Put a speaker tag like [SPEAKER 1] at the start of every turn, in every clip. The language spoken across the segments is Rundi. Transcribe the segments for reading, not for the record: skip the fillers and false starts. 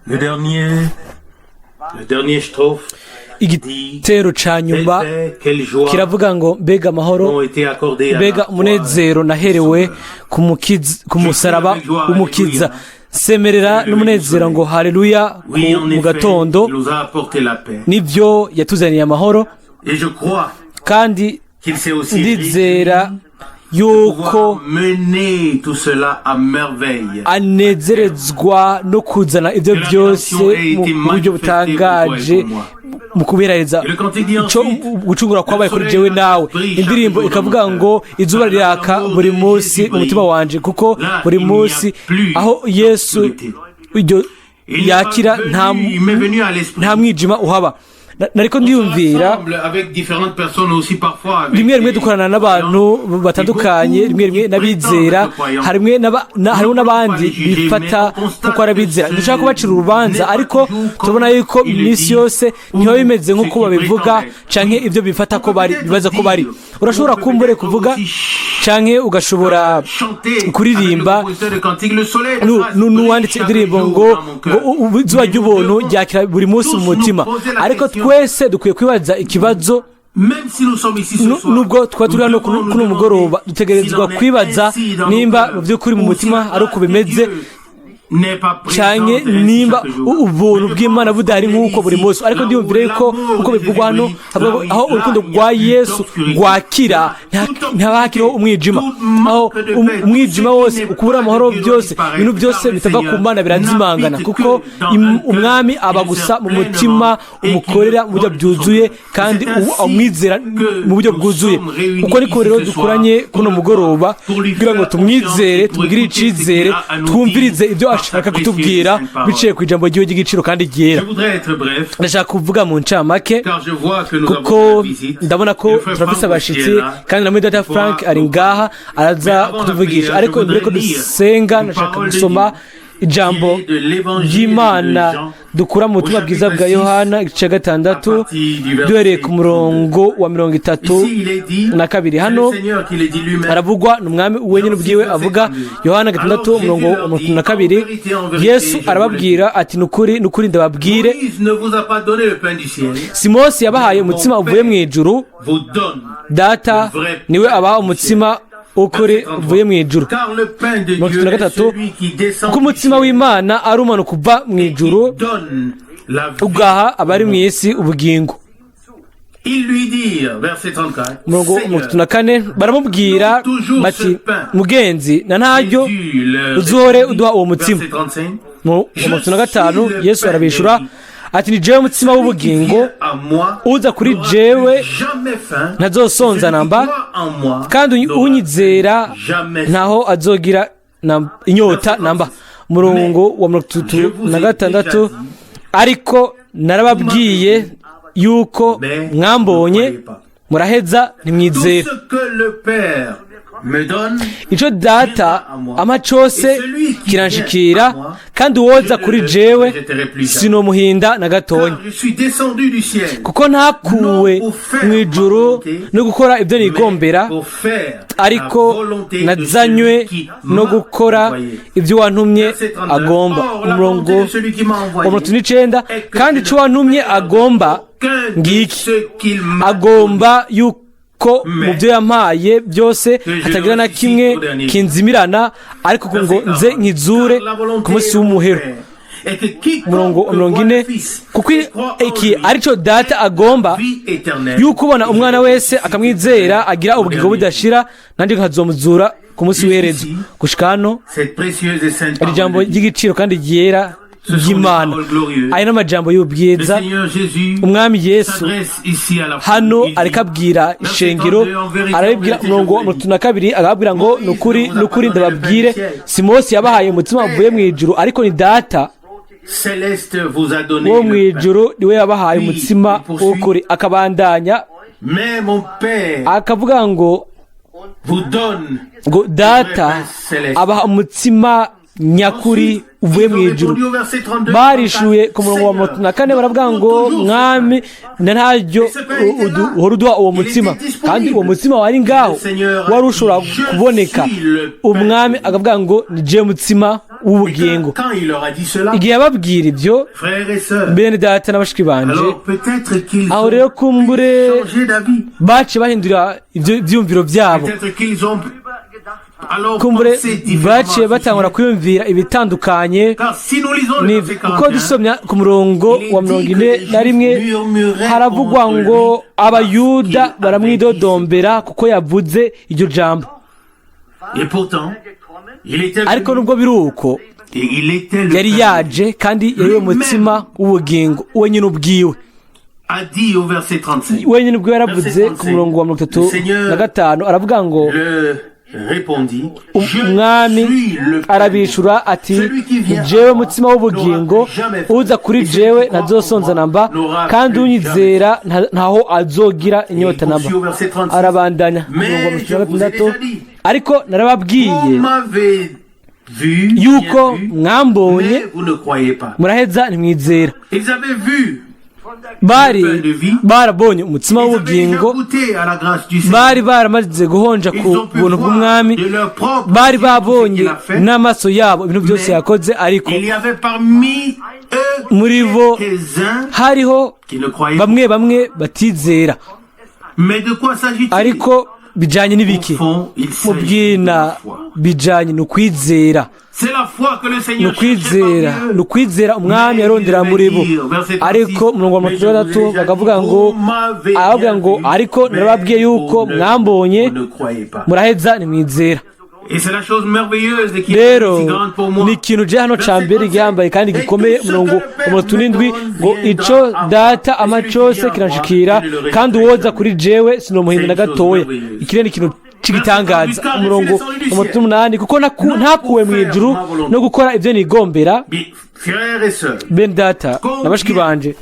[SPEAKER 1] Le dernier strophe
[SPEAKER 2] Igitero ca nyuma
[SPEAKER 1] quelle joie
[SPEAKER 2] kiravuga ngo: mbega amahoro,
[SPEAKER 1] ont été accordées à
[SPEAKER 2] mbega
[SPEAKER 1] la croix.
[SPEAKER 2] umunezero naherewe ku musaraba w'Umukiza! Semerera n'umunezero ngo haleluya
[SPEAKER 1] Oui, en
[SPEAKER 2] mu
[SPEAKER 1] effet,
[SPEAKER 2] gatondo.
[SPEAKER 1] il nous a apporté la paix.
[SPEAKER 2] Nibyo, yatuzaniye amahoro.
[SPEAKER 1] Et je crois
[SPEAKER 2] Kandi
[SPEAKER 1] qu'il s'est aussi
[SPEAKER 2] ndizera
[SPEAKER 1] réjoui
[SPEAKER 2] yuko
[SPEAKER 1] pouvoir mener tout cela à merveille.
[SPEAKER 2] anezerezwa no kuzana ibyo byose mu buryo butangaje mu kuberahiriza ico gucungura kwabaye kuri jewe nawe. Indirimbo ikavuga ngo: izuba riraka buri munsi mu mutima wanje, kuko buri munsi aho Yesu iryo yakira
[SPEAKER 1] Il m'est venu à l'esprit.
[SPEAKER 2] nta mwijima uhaba. Nariko ndiyumvira.
[SPEAKER 1] Ensemble avec différentes personnes aussi parfois avec
[SPEAKER 2] Rimwe rimwe dukorana n'abantu batandukanye, rimwe rimwe n'abizera, harimwe hariho n'abandi bifata nk'uko ari abizera. Ntidushaka kubacira urubanza, ariko turabona yuko iminsi yose ntibiba bimeze nk'uko babivuga canke ibyo bifata ko bari, bibaza ko bari. Urashobora kumbure kuvuga canke ugashobora kuririmba n'uwanditse indirimbo ngo izuba ry'ubuntu ryakira buri munsi mu mutima, ariko twese dukwiye kwibaza ikibazo. Nubwo twaba turi hano kuno mugoroba, dutegerezwa kwibaza nimba mu by'ukuri mu mutima ari uko bimeze, canke nimba ubuntu bw'Imana budahari nk'uko buri munsi. Ariko ndiyumvire yuko uko bivugwa hano, havuga ngo aho urukundo rwa Yesu rwakira ntihaba hakiriho umwijima. Aho umwijima wose, ukubura amahoro byose, ibintu byose bitava ku Mana birazimangana, kuko Umwami aba gusa mu mutima umukorera mu buryo bwuzuye kandi umwizera mu buryo bwuzuye. Uko niko rero dukoranye kuno mugoroba kugira ngo tumwizere, tumugirire icizere, twumvirize ibyo ashaka kutubwira biciye ku ijambo ry'iwe ry'igiciro kandi ryera. Ndashaka kuvuga mu ncamake, kuko ndabona ko turafise abashitsi, kandi na data Frank ari ngaha, araza kutuvugisha. Ariko mbere ko dusenga, ndashaka gusoma ijambo ry'Imana dukura mu butumwa bwiza bwa Yohana, igice 6, duhereye ku murongo wa 32. Hano haravugwa ni Umwami wenyine ubwiwe avuga. Yohana 6, umurongo wa 32. Yesu arababwira ati: "Ni ukuri, ni ukuri, ndababwire, si Mose yabahaye umutsima uvuye mu ijuru, Data niwe abaha umutsima ukuri uvuye mu ijuru." 33: "Kuko umutsima w'Imana ari umanuka uva mu ijuru, ugaha abari mu isi ubugingo." Umurongo 34: baramubwira bati: "Mugenzi, na ntaryo uzohore uduha uwo mutsima." 35, Yesu arabishura ati: "Ni jewe mutsima w'ubugingo, uza kuri jewe ntazosonza namba, kandi unyizera ntaho azogira inyota namba." Umurongo wa 36: "Ariko narababwiye yuko mwambonye, muraheza ntimwizera. Icyo Data ampa cyose kiranshikira, kandi uwoza kuri jewe sinomuhinda na gatonya. Kuko ntakuwe mu ijuru no gukora ibyo nigombera, ariko nazanywe no gukora ibyo wantumye agomba." Umurongo wa 39: "Kandi icyo wantumye agomba ngiki: agomba yuko mu byo yampaye byose hatagira na kimwe kinzimirana, ariko ngo nze nkizure ku munsi w'umuhero." Umurongo 40: "Kuko iki aricyo Data agomba, yuko ubona Umwana wese akamwizera agira ubugingo budashira, nanjye nkazomuzura ku munsi w'iherezo." Gushika hano iri jambo ry'igiciro kandi ryera ry'Imana, aya ni amajambo y'ubwiza. Umwami Yesu hano ariko abwira ishengero, arabibwira umurongo wa 32, arababwira ngo: "Ni ukuri, ni ukuri, ndababwire, si Mose yabahaye umutsima uvuye mu ijuru, ariko ni Data wo mu ijuru niwe yabahaye umutsima w'ukuri." Akabandanya akavuga ngo Data abaha umutsima nyakuri uvuye mu ijuru. Barishuye ku murongo wa 34, baravuga ngo: "Mwami, na ntaryo uhora uduha uwo mutsima." Kandi uwo mutsima wari ngaho, wari ushobora kuboneka. Umwami akavuga ngo: "Ni jewe mutsima." w'ubugingo. Igihe yababwira ibyo, bene data n'abashiki banje, aho rero kumbure baciye bahindura ibyo byumviro byabo, kumbure baciye batangura kwiyumvira ibitandukanye. Kuko dusomya ku murongo wa 41, haravugwa ngo Abayuda baramwidodombera kuko yavuze iryo jambo. Ariko nubwo biri uko, yari yaje kandi yari we mutsima w'ubugingo wenyine ubwiwe. Wenyine ubwiwe yaravuze ku murongo wa 35, aravuga ngo: "Umwami arabishura ati: 'Jewe mutsima w'ubugingo, uza kuri jewe ntazosonza namba, kandi unyizera ntaho azogira inyota namba.'" Arabandanya ku murongo wa 36: "Ariko narababwiye yuko mwambonye, muraheza ntimwizera." Bari barabonye umutsima w'ubugingo, bari baramaze guhonja ku buntu bw'Umwami, bari babonye n'amaso yabo ibintu byose yakoze, ariko muri bo hariho bamwe bamwe batizera. Ariko bijanye n'ibiki? Mu bwina bijanye ni ukwizera, ni ukwizera, ni ukwizera Umwami yarondera muri bo. Ariko umurongo wa 36 bakavuga ngo, aravuga ngo: "Ariko narababwiye yuko mwambonye, muraheza ntimwizera." Rero ni ikintu je hano ca mbere gihambaye kandi gikomeye. Umurongo wa 37 ngo: "Ico Data ama cose kiranshikira, kandi uwoza kuri jewe sinomuhinda na gatoya." Ikirere ni ikintu c'igitangaza. Umurongo wa 38: "Kuko ntakuwe mu ijuru no gukora ibyo nigombera." Bene data na bashiki banje,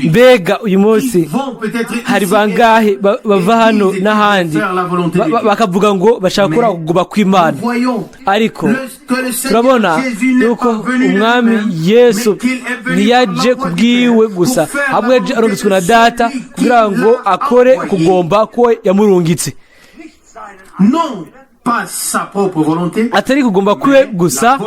[SPEAKER 2] mbega uyu munsi hari bangahe bava hano n'ahandi bakavuga ngo bashaka gukora kuguma kw'Imana? Ariko turabona yuko Umwami Yesu ntiyaje ku bwiwe gusa, ahubwo yaje arungitswe na Data kugira ngo akore kugomba ko yamurungitse, atari kugomba kwiwe gusa,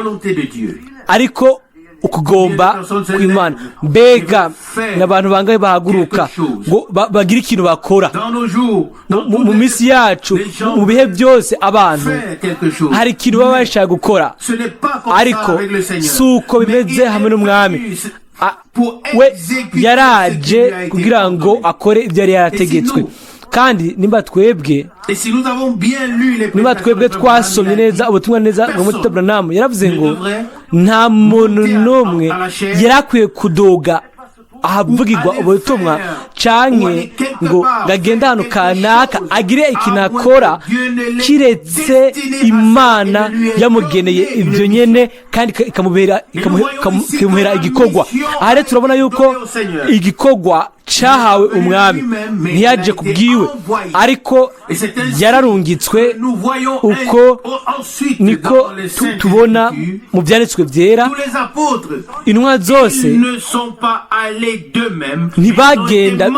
[SPEAKER 2] ariko ukugomba kw'Imana. Mbega ni abantu bangahe bahaguruka ngo bagire ikintu bakora mu minsi yacu? Mu bihe byose abantu hari ikintu baba bashaka gukora, ariko si uko bimeze hamwe n'Umwami. We yaraje kugira ngo akore ibyo yari yarategetswe. Kandi nimba twebwe twasomye neza ubutumwa neza bwa Muto Branham, yaravuze ngo nta muntu n'umwe yari akwiye kuduga ahavugirwa ubutumwa canke ngo ngagende ahantu kanaka agire ikintu akora, kiretse Imana yamugeneye ibyo nyene kandi ikamuhera igikorwa. Aha rero turabona yuko igikorwa cyahawe Umwami. Ntiyaje ku bwiwe, ariko yararungitswe. Uko niko tubona mu byanditswe byera, intumwa zose ntibagenda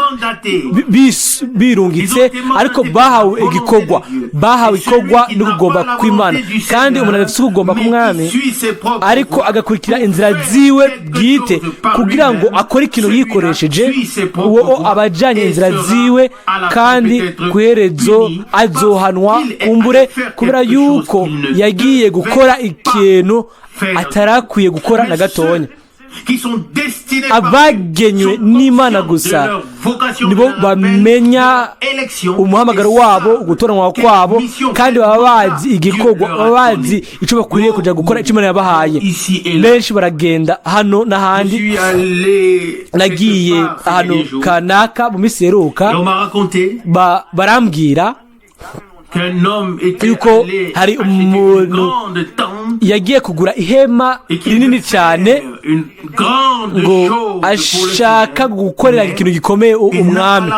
[SPEAKER 2] birungitse, ariko bahawe igikorwa, bahawe igikorwa no kugomba kw'Imana. Kandi umuntu adafite ukugomba k'Umwami, ariko agakurikira inzira ziwe bwite kugira ngo akore ikintu yikoresheje, uwo aba ajyanye inzira ziwe, kandi ku iherezo azohanwa kumbure, kubera yuko yagiye gukora ikintu atarakwiye gukora na gatonya. Abagenywe n'Imana gusa nibo bamenya umuhamagaro wabo, ugutoranwa kwabo, kandi baba bazi igikorwa, baba bazi icyo bakwiriye kujya gukora, icyo Imana yabahaye. Benshi baragenda hano n'ahandi. Nagiye ahantu kanaka mu minsi iheruka, barambwira yuko hari umuntu yagiye kugura ihema rinini cyane ngo ashaka gukorera ikintu gikomeye Umwami,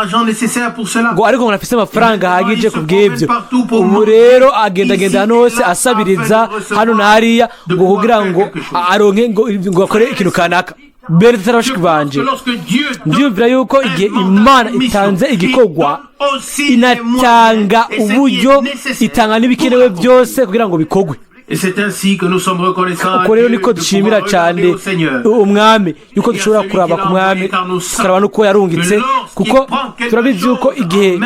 [SPEAKER 2] ngo ariko ngo afite amafaranga ahagije ku bw'ibyo. Ubu rero agendagenda ahantu hose asabiriza hano na hariya ngo kugira ngo aronke ngo akore ikintu kanaka. Bene bashiki banje, ndiyumvira yuko igihe Imana itanze igikorwa, inatanga uburyo, itanga n'ibikenewe byose kugira ngo bikorwe. Uko rero niko dushimira cyane Umwami yuko dushobora kuraba ku Mwami, tukaraba n'uko yarungitse, kuko turabizi yuko igihe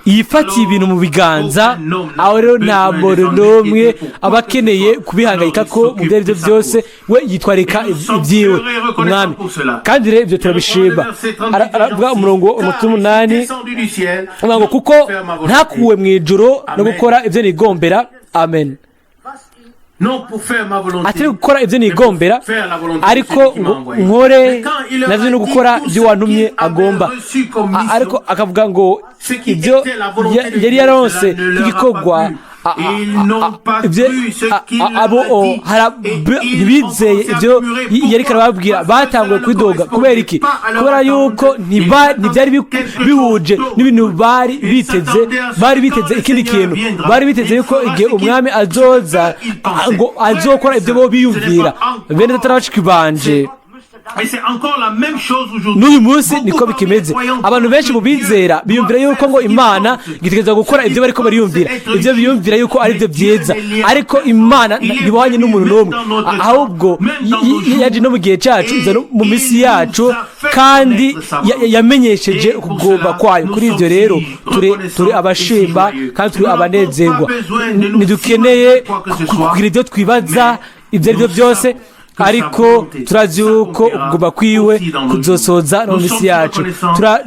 [SPEAKER 2] yifatiye ibintu mu biganza, aho rero nta muntu n'umwe aba akeneye kubihangayika ko mu byo ari byo byose we yitwarika ibyiwe Umwami. Kandi rero ibyo turabishima. Aravuga umurongo 8 ngo: "Kuko ntakuwe mu ijuru no gukora ibyo nigombera." Amen. Atari gukora ibyo nigombera, ariko ngo nkore nabyo no gukora ibyo wantumye agomba. Ariko akavuga ngo ibyo yari yaronse nk'igikorwa, abo ntibizeye ibyo yari arababwira. Batanguye kwidoga. Kubera iki? Kubera yuko ntibyari bihuje n'ibintu bari biteze. Bari biteze ikindi kintu. Bari biteze yuko igihe Umwami azoza ngo azokora ibyo bo biyumvira. Bene Data, bashiki banje, n'uyu munsi niko bikimeze. Abantu benshi mu bizera biyumvira yuko ngo Imana gitegereza gukora ibyo bariko bariyumvira, ibyo biyumvira yuko ari byo byiza. Ariko Imana ntibahanye n'umuntu n'umwe, ahubwo yaje no mu gihe cyacu, iza mu minsi yacu, kandi yamenyesheje ukugomba kwayo. Kuri ibyo rero turi abashimba kandi turi abanezerwa. Ntidukeneye kugira ibyo twibaza ibyo ari byo byose, ariko turazi yuko ukugomba kwiwe kuzosoza no mu minsi yacu.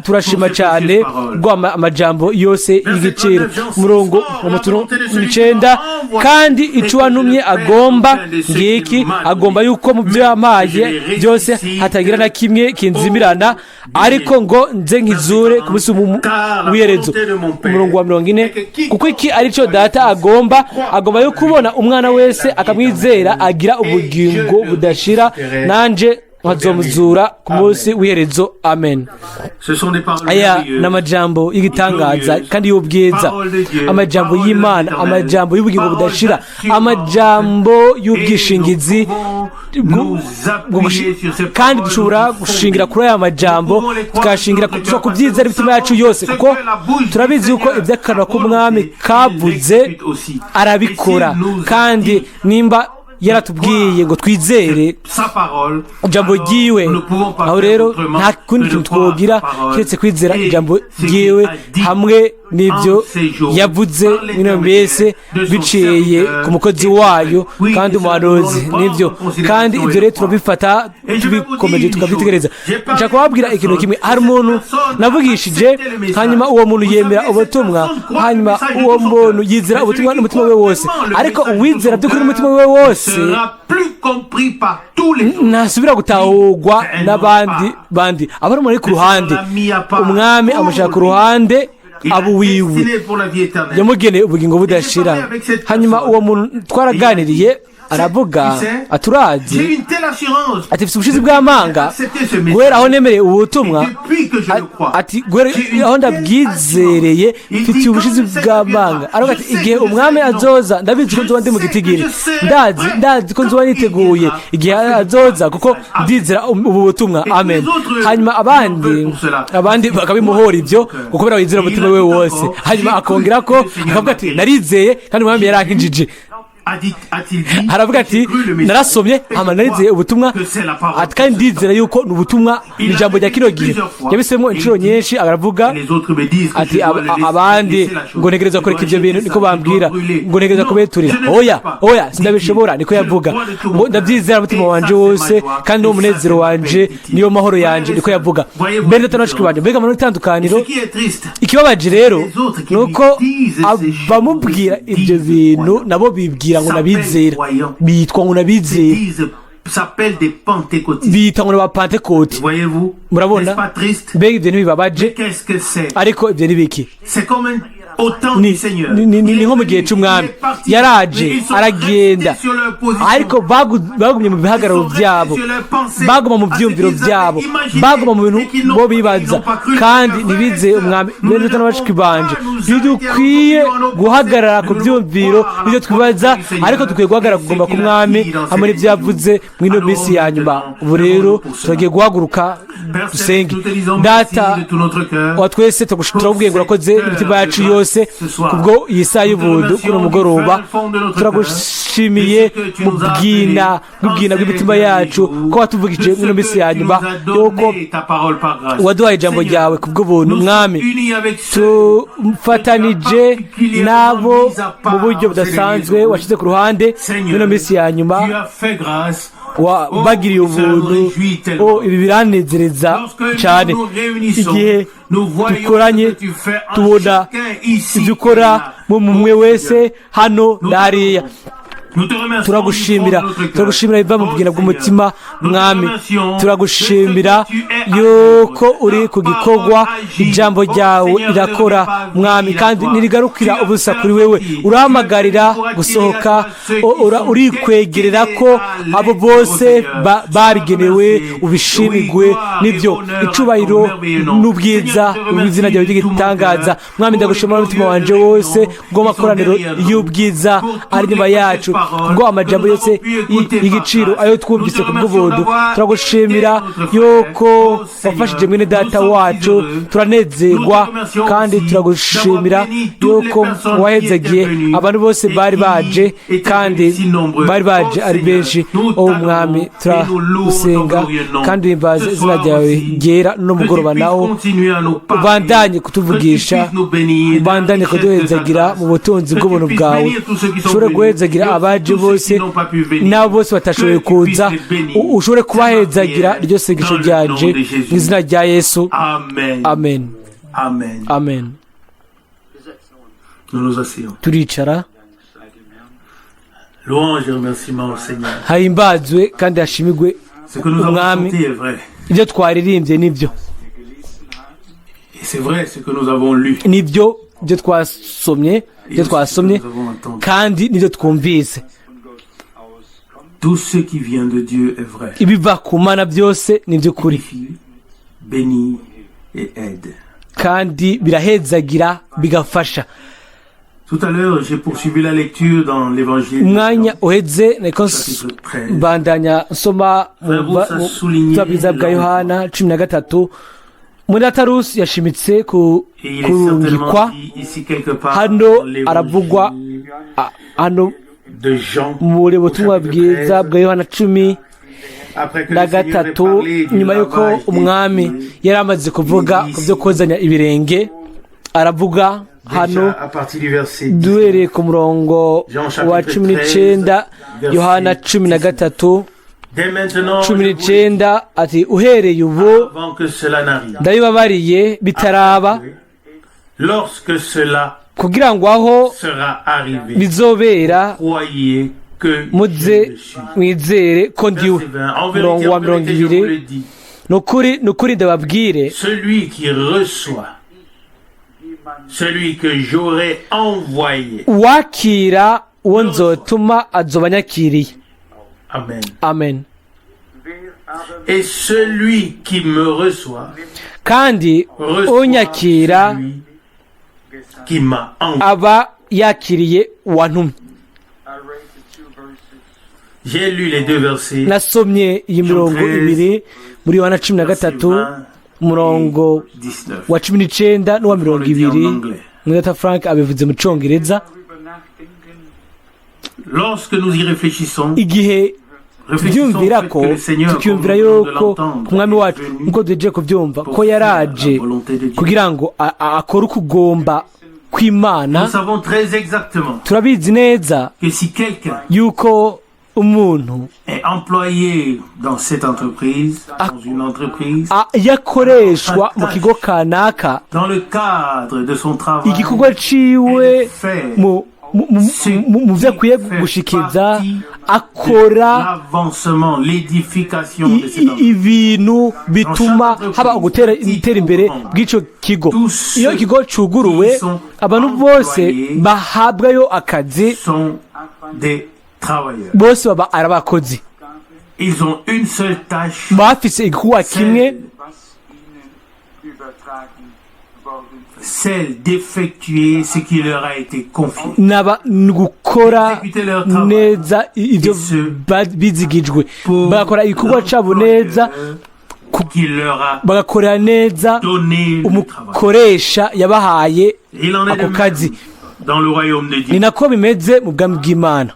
[SPEAKER 2] Turashima cyane rwa amajambo yose y'igiciro. Umurongo 9: "Kandi icyo wantumye agomba ngiki: agomba yuko mu byo yampaye byose hatagira na kimwe kinzimirana, ariko ngo nze nkizure ku munsi w'iherezo." Umurongo wa 40: "Kuko iki ari cyo Data agomba: agomba yo kubona Umwana wese akamwizera agira ubugingo budashira, nanje nkazomuzura ku munsi w'iherezo." Amen. Aya ni amajambo y'igitangaza kandi y'ubwiza, amajambo y'Imana, amajambo y'ubugingo budashira, amajambo y'ubwishingizi. Kandi dushobora gushingira kuri aya majambo, tukashingira ku byiza imitima yacu yose, kuko turabizi yuko iby'akanwa k'Umwami kavuze arabikora. Kandi nimba yaratubwiye ngo twizere ijambo ryiwe, aho rero nta kundi kintu twogira keretse kwizera ijambo ryiwe hamwe n'ibyo yavuze mwino mbese biciye ku mukozi wayo kandi umuhanuzi. Nibyo, kandi ibyo rero turabifata tubikomeje, tukabyitegereza. Nshaka kubabwira ikintu kimwe. Hari umuntu navugishije, hanyuma uwo muntu yemera ubutumwa, hanyuma uwo muntu yizera ubutumwa n'umutima we wose. Ariko uwizera by'ukuri n'umutima we wose ntasubira gutahurwa n'abandi bandi. Aba ari umuntu ari ku ruhande. Umwami amushyira ku ruhande, abo wiwe yamugeneye ubugingo budashira. Hanyuma uwo muntu twaraganiriye, aravuga aturazi, ati: "Mfite ubushizi bw'amanga guhera aho nemereye ubutumwa." Ati: "Guhera aho ndabwizereye mfite ubushizi bw'amanga." Aravuga ati: "Igihe Umwami azoza, ndabizi ko nzoba ndi mu gitigiri. Ndazi ko nzoba niteguye igihe azoza, kuko ndizera ubu butumwa." Amen. Hanyuma abandi bakabimuhora ibyo, kuko kubera wizera umutima we wose. Hanyuma akongera ko akavuga ati: "Narizeye kandi Umwami yarankinjije." Aravuga ati: "Narasomye hama narizeye ubutumwa." Ati: "Kandi ndizera yuko ni ubutumwa, ni ijambo rya kino gihe." Yabisemo inshuro nyinshi. Aravuga ati: "Abandi ngo ntegereza kureka ibyo bintu, niko bambwira, ngo ntegereza kubeturira. Oya, oya, sindabishobora." Niko yavuga ngo: "Ndabyizera umutima wanje wose, kandi niwo munezero wanje, niyo mahoro yanje." Niko yavuga. Mbere Data na bashiki banje, mbega muri itandukaniro! Ikibabaje rero ni uko abamubwira ibyo bintu nabo bibwira ngo nabizera, bitwa ngo nabizera, bita ngo ni ba Pantekoti. Murabona? Mbega ibyo ntibibabaje? Ariko ibyo ni biki? Ni nko mu gihe cy'Umwami, yaraje aragenda, ariko bagumye mu bihagararo byabo, baguma mu byumviro byabo, baguma mu bintu bo bibaza, kandi ntibizeye Umwami. Bene Data n'abashiki banje, ntidukwiye guhagarara ku byumviro n'ibyo twibaza, ariko dukwiye guhagarara kugomba ku Mwami hamwe n'ibyo yavuze muri ino minsi ya nyuma. Ubu rero turagiye guhaguruka dusenge. Data wa twese, turakubwiye ngo urakoze n'imitima yacu yose. bose kubwo iyi saha y'ubuntu kuno mugoroba. Turagushimiye mu bwina bw'ubwina bw'imitima yacu ko watuvugije muri ino minsi ya nyuma, yuko waduhaye ijambo ryawe kubw'ubuntu. Mwami, tufatanije n'abo mu buryo budasanzwe washyize ku ruhande muri ino minsi ya nyuma, wabagiriye ubuntu. Oh, ibi biranezereza cyane. Igihe dukoranye, tubona ibyo ukora mu mumwe wese hano na hariya. Turagushimira, turagushimira biva mu bwina bw'umutima. Mwami, turagushimira yuko uri ku gikorwa. Ijambo ryawe rirakora, Mwami, kandi ntirigarukira ubusa kuri wewe. Urahamagarira gusohoka, urikwegerera ko abo bose babigenewe. Ubishimigwe nibyo, icubahiro n'ubwiza, izina ryawe ry'igitangaza. Mwami, ndagushimira n'umutima wanje wose bw'amakoraniro y'ubwiza ari inyuma yacu, ngo amajambo yose y'igiciro ayo twumvise ku bw'ubuntu. Turagushimira yuko wafashije mwene data wacu. Turanezerwa kandi turagushimira yuko wahezagiye abantu bose bari baje, kandi bari baje ari benshi. Oh Mwami, turagusenga kandi uhimbaza izina ryawe ryera. N'umugoroba nawo ubandanye kutuvugisha, ubandanye kuduhezagira mu butunzi bw'ubuntu bwawe, ushobore guhezagira abaje bose n'abo bose batashoboye kuza, ushobore kubahezagira. Iryo sengesho ryanje mu izina rya Yesu, amen, amen.
[SPEAKER 1] Nous nous asseyons.
[SPEAKER 2] Turicara.
[SPEAKER 1] Louange et remerciement au Seigneur.
[SPEAKER 2] Hahimbazwe kandi hashimigwe
[SPEAKER 1] Ce que nous avons
[SPEAKER 2] Umwami.
[SPEAKER 1] chanté est vrai.
[SPEAKER 2] Ibyo twaririmbye nibyo.
[SPEAKER 1] Et c'est vrai ce que nous avons lu.
[SPEAKER 2] Nibyo ibyo twasomye
[SPEAKER 1] Nous avons entendu.
[SPEAKER 2] kandi nibyo twumvise.
[SPEAKER 1] Tout ce qui vient de Dieu est vrai.
[SPEAKER 2] Ibiva ku Mana byose ni iby'ukuri.
[SPEAKER 1] Édifie, bénit et aide.
[SPEAKER 2] Kandi birahezagira, bigafasha.
[SPEAKER 1] Tout à l'heure, j'ai poursuivi la lecture dans l'évangile de
[SPEAKER 2] Umwanya
[SPEAKER 1] Jean,
[SPEAKER 2] uheze nariko
[SPEAKER 1] chapitre 13.
[SPEAKER 2] mbandanya nsoma mu butumwa bwiza bwa Yohana 13. Muri yashimitse ku
[SPEAKER 1] Et il est
[SPEAKER 2] kurungikwa.
[SPEAKER 1] certainement dit ici quelque part
[SPEAKER 2] Hano
[SPEAKER 1] dans l'évangile
[SPEAKER 2] aravugwa hano
[SPEAKER 1] de Jean,
[SPEAKER 2] muri butumwa bwiza bwa Yohana cumi
[SPEAKER 1] après que
[SPEAKER 2] na
[SPEAKER 1] le Seigneur ait
[SPEAKER 2] gatatu,
[SPEAKER 1] parlé du
[SPEAKER 2] nyuma y'uko
[SPEAKER 1] lavage des
[SPEAKER 2] Umwami
[SPEAKER 1] pieds,
[SPEAKER 2] yari amaze kuvuga ku byo kozanya ibirenge, aravuga hano
[SPEAKER 1] déjà à partir du verset 19,
[SPEAKER 2] duhereye ku murongo wa 19, Yohana 13
[SPEAKER 1] Dès maintenant,
[SPEAKER 2] cumi
[SPEAKER 1] je vous
[SPEAKER 2] n'icenda, ati: "Uhereye ubu
[SPEAKER 1] avant que cela n'arrive,
[SPEAKER 2] ndabibabariye bitaraba,
[SPEAKER 1] lorsque cela
[SPEAKER 2] kugira ngo aho
[SPEAKER 1] sera arrivé,
[SPEAKER 2] bizobera
[SPEAKER 1] croyez que
[SPEAKER 2] muze
[SPEAKER 1] je le suis.
[SPEAKER 2] mwizere ko ndiwe."
[SPEAKER 1] Verset 20. En vérité,
[SPEAKER 2] Umurongo wa
[SPEAKER 1] en vérité, je
[SPEAKER 2] 20:
[SPEAKER 1] vous le dis,
[SPEAKER 2] "Ni ukuri, ni ukuri, ndababwire,
[SPEAKER 1] celui qui reçoit celui que j'aurai envoyé.
[SPEAKER 2] Uwakira uwo nzotuma azoba anyakiriye."
[SPEAKER 1] Amen.
[SPEAKER 2] Amen.
[SPEAKER 1] Et celui qui me reçoit,
[SPEAKER 2] Kandi
[SPEAKER 1] reçoit
[SPEAKER 2] unyakira
[SPEAKER 1] celui qui m'a envoyé.
[SPEAKER 2] aba yakiriye uwantumye.
[SPEAKER 1] J'ai lu les deux versets.
[SPEAKER 2] Nasomye iyi mirongo ibiri muri Yohana 13, umurongo
[SPEAKER 1] 19.
[SPEAKER 2] wa 19 n'uwa 20. Mwidata Frank abivuze mu Congereza.
[SPEAKER 1] Lorsque nous y réfléchissons,
[SPEAKER 2] Igihe tubyumvira ko, tukiyumvira yuko Umwami wacu, nk'uko duhejeje kubyumva, ko yaraje kugira ngo akore ukugomba kw'Imana,
[SPEAKER 1] Nous savons très exactement
[SPEAKER 2] turabizi neza
[SPEAKER 1] que si quelqu'un
[SPEAKER 2] yuko umuntu
[SPEAKER 1] est employé dans cette entreprise, dans une entreprise,
[SPEAKER 2] iyo akoreshwa mu kigo kanaka,
[SPEAKER 1] dans le cadre de son travail,
[SPEAKER 2] igikorwa ciwe mu byo akwiye gushikiza, akora
[SPEAKER 1] l'avancement, l'édification de cette entreprise.
[SPEAKER 2] ibintu bituma haba ugutera itera imbere bw'ico kigo. Iyo ikigo cuguruwe, abantu bose bahabwayo akazi
[SPEAKER 1] sont des travailleurs.
[SPEAKER 2] bose baba ari abakozi.
[SPEAKER 1] Ils ont une seule tâche,
[SPEAKER 2] Bafise igikorwa kimwe,
[SPEAKER 1] celle d'effectuer ce qui leur a été confié.
[SPEAKER 2] Naba ni gukora neza ibyo bizigijwe, bakora igikorwa cabo neza
[SPEAKER 1] qui leur a
[SPEAKER 2] Bagakorera neza
[SPEAKER 1] donné le travail.
[SPEAKER 2] umukoresha yabahaye
[SPEAKER 1] Il en est
[SPEAKER 2] ako
[SPEAKER 1] de
[SPEAKER 2] kazi.
[SPEAKER 1] même dans le royaume de
[SPEAKER 2] Ni
[SPEAKER 1] Dieu.
[SPEAKER 2] nako bimeze mu bwami bw'Imana.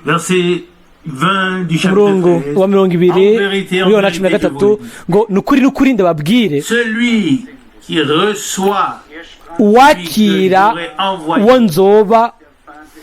[SPEAKER 1] Verset 20 du chapitre
[SPEAKER 2] Umurongo
[SPEAKER 1] 13.
[SPEAKER 2] wa 20
[SPEAKER 1] En vérité, en
[SPEAKER 2] muri Yohana cumi na
[SPEAKER 1] vérité, je
[SPEAKER 2] gatatu
[SPEAKER 1] vous le dis.
[SPEAKER 2] ngo ni ukuri, ni ukuri, ndababwire,
[SPEAKER 1] Celui qui reçoit
[SPEAKER 2] uwakira uwo nzoba,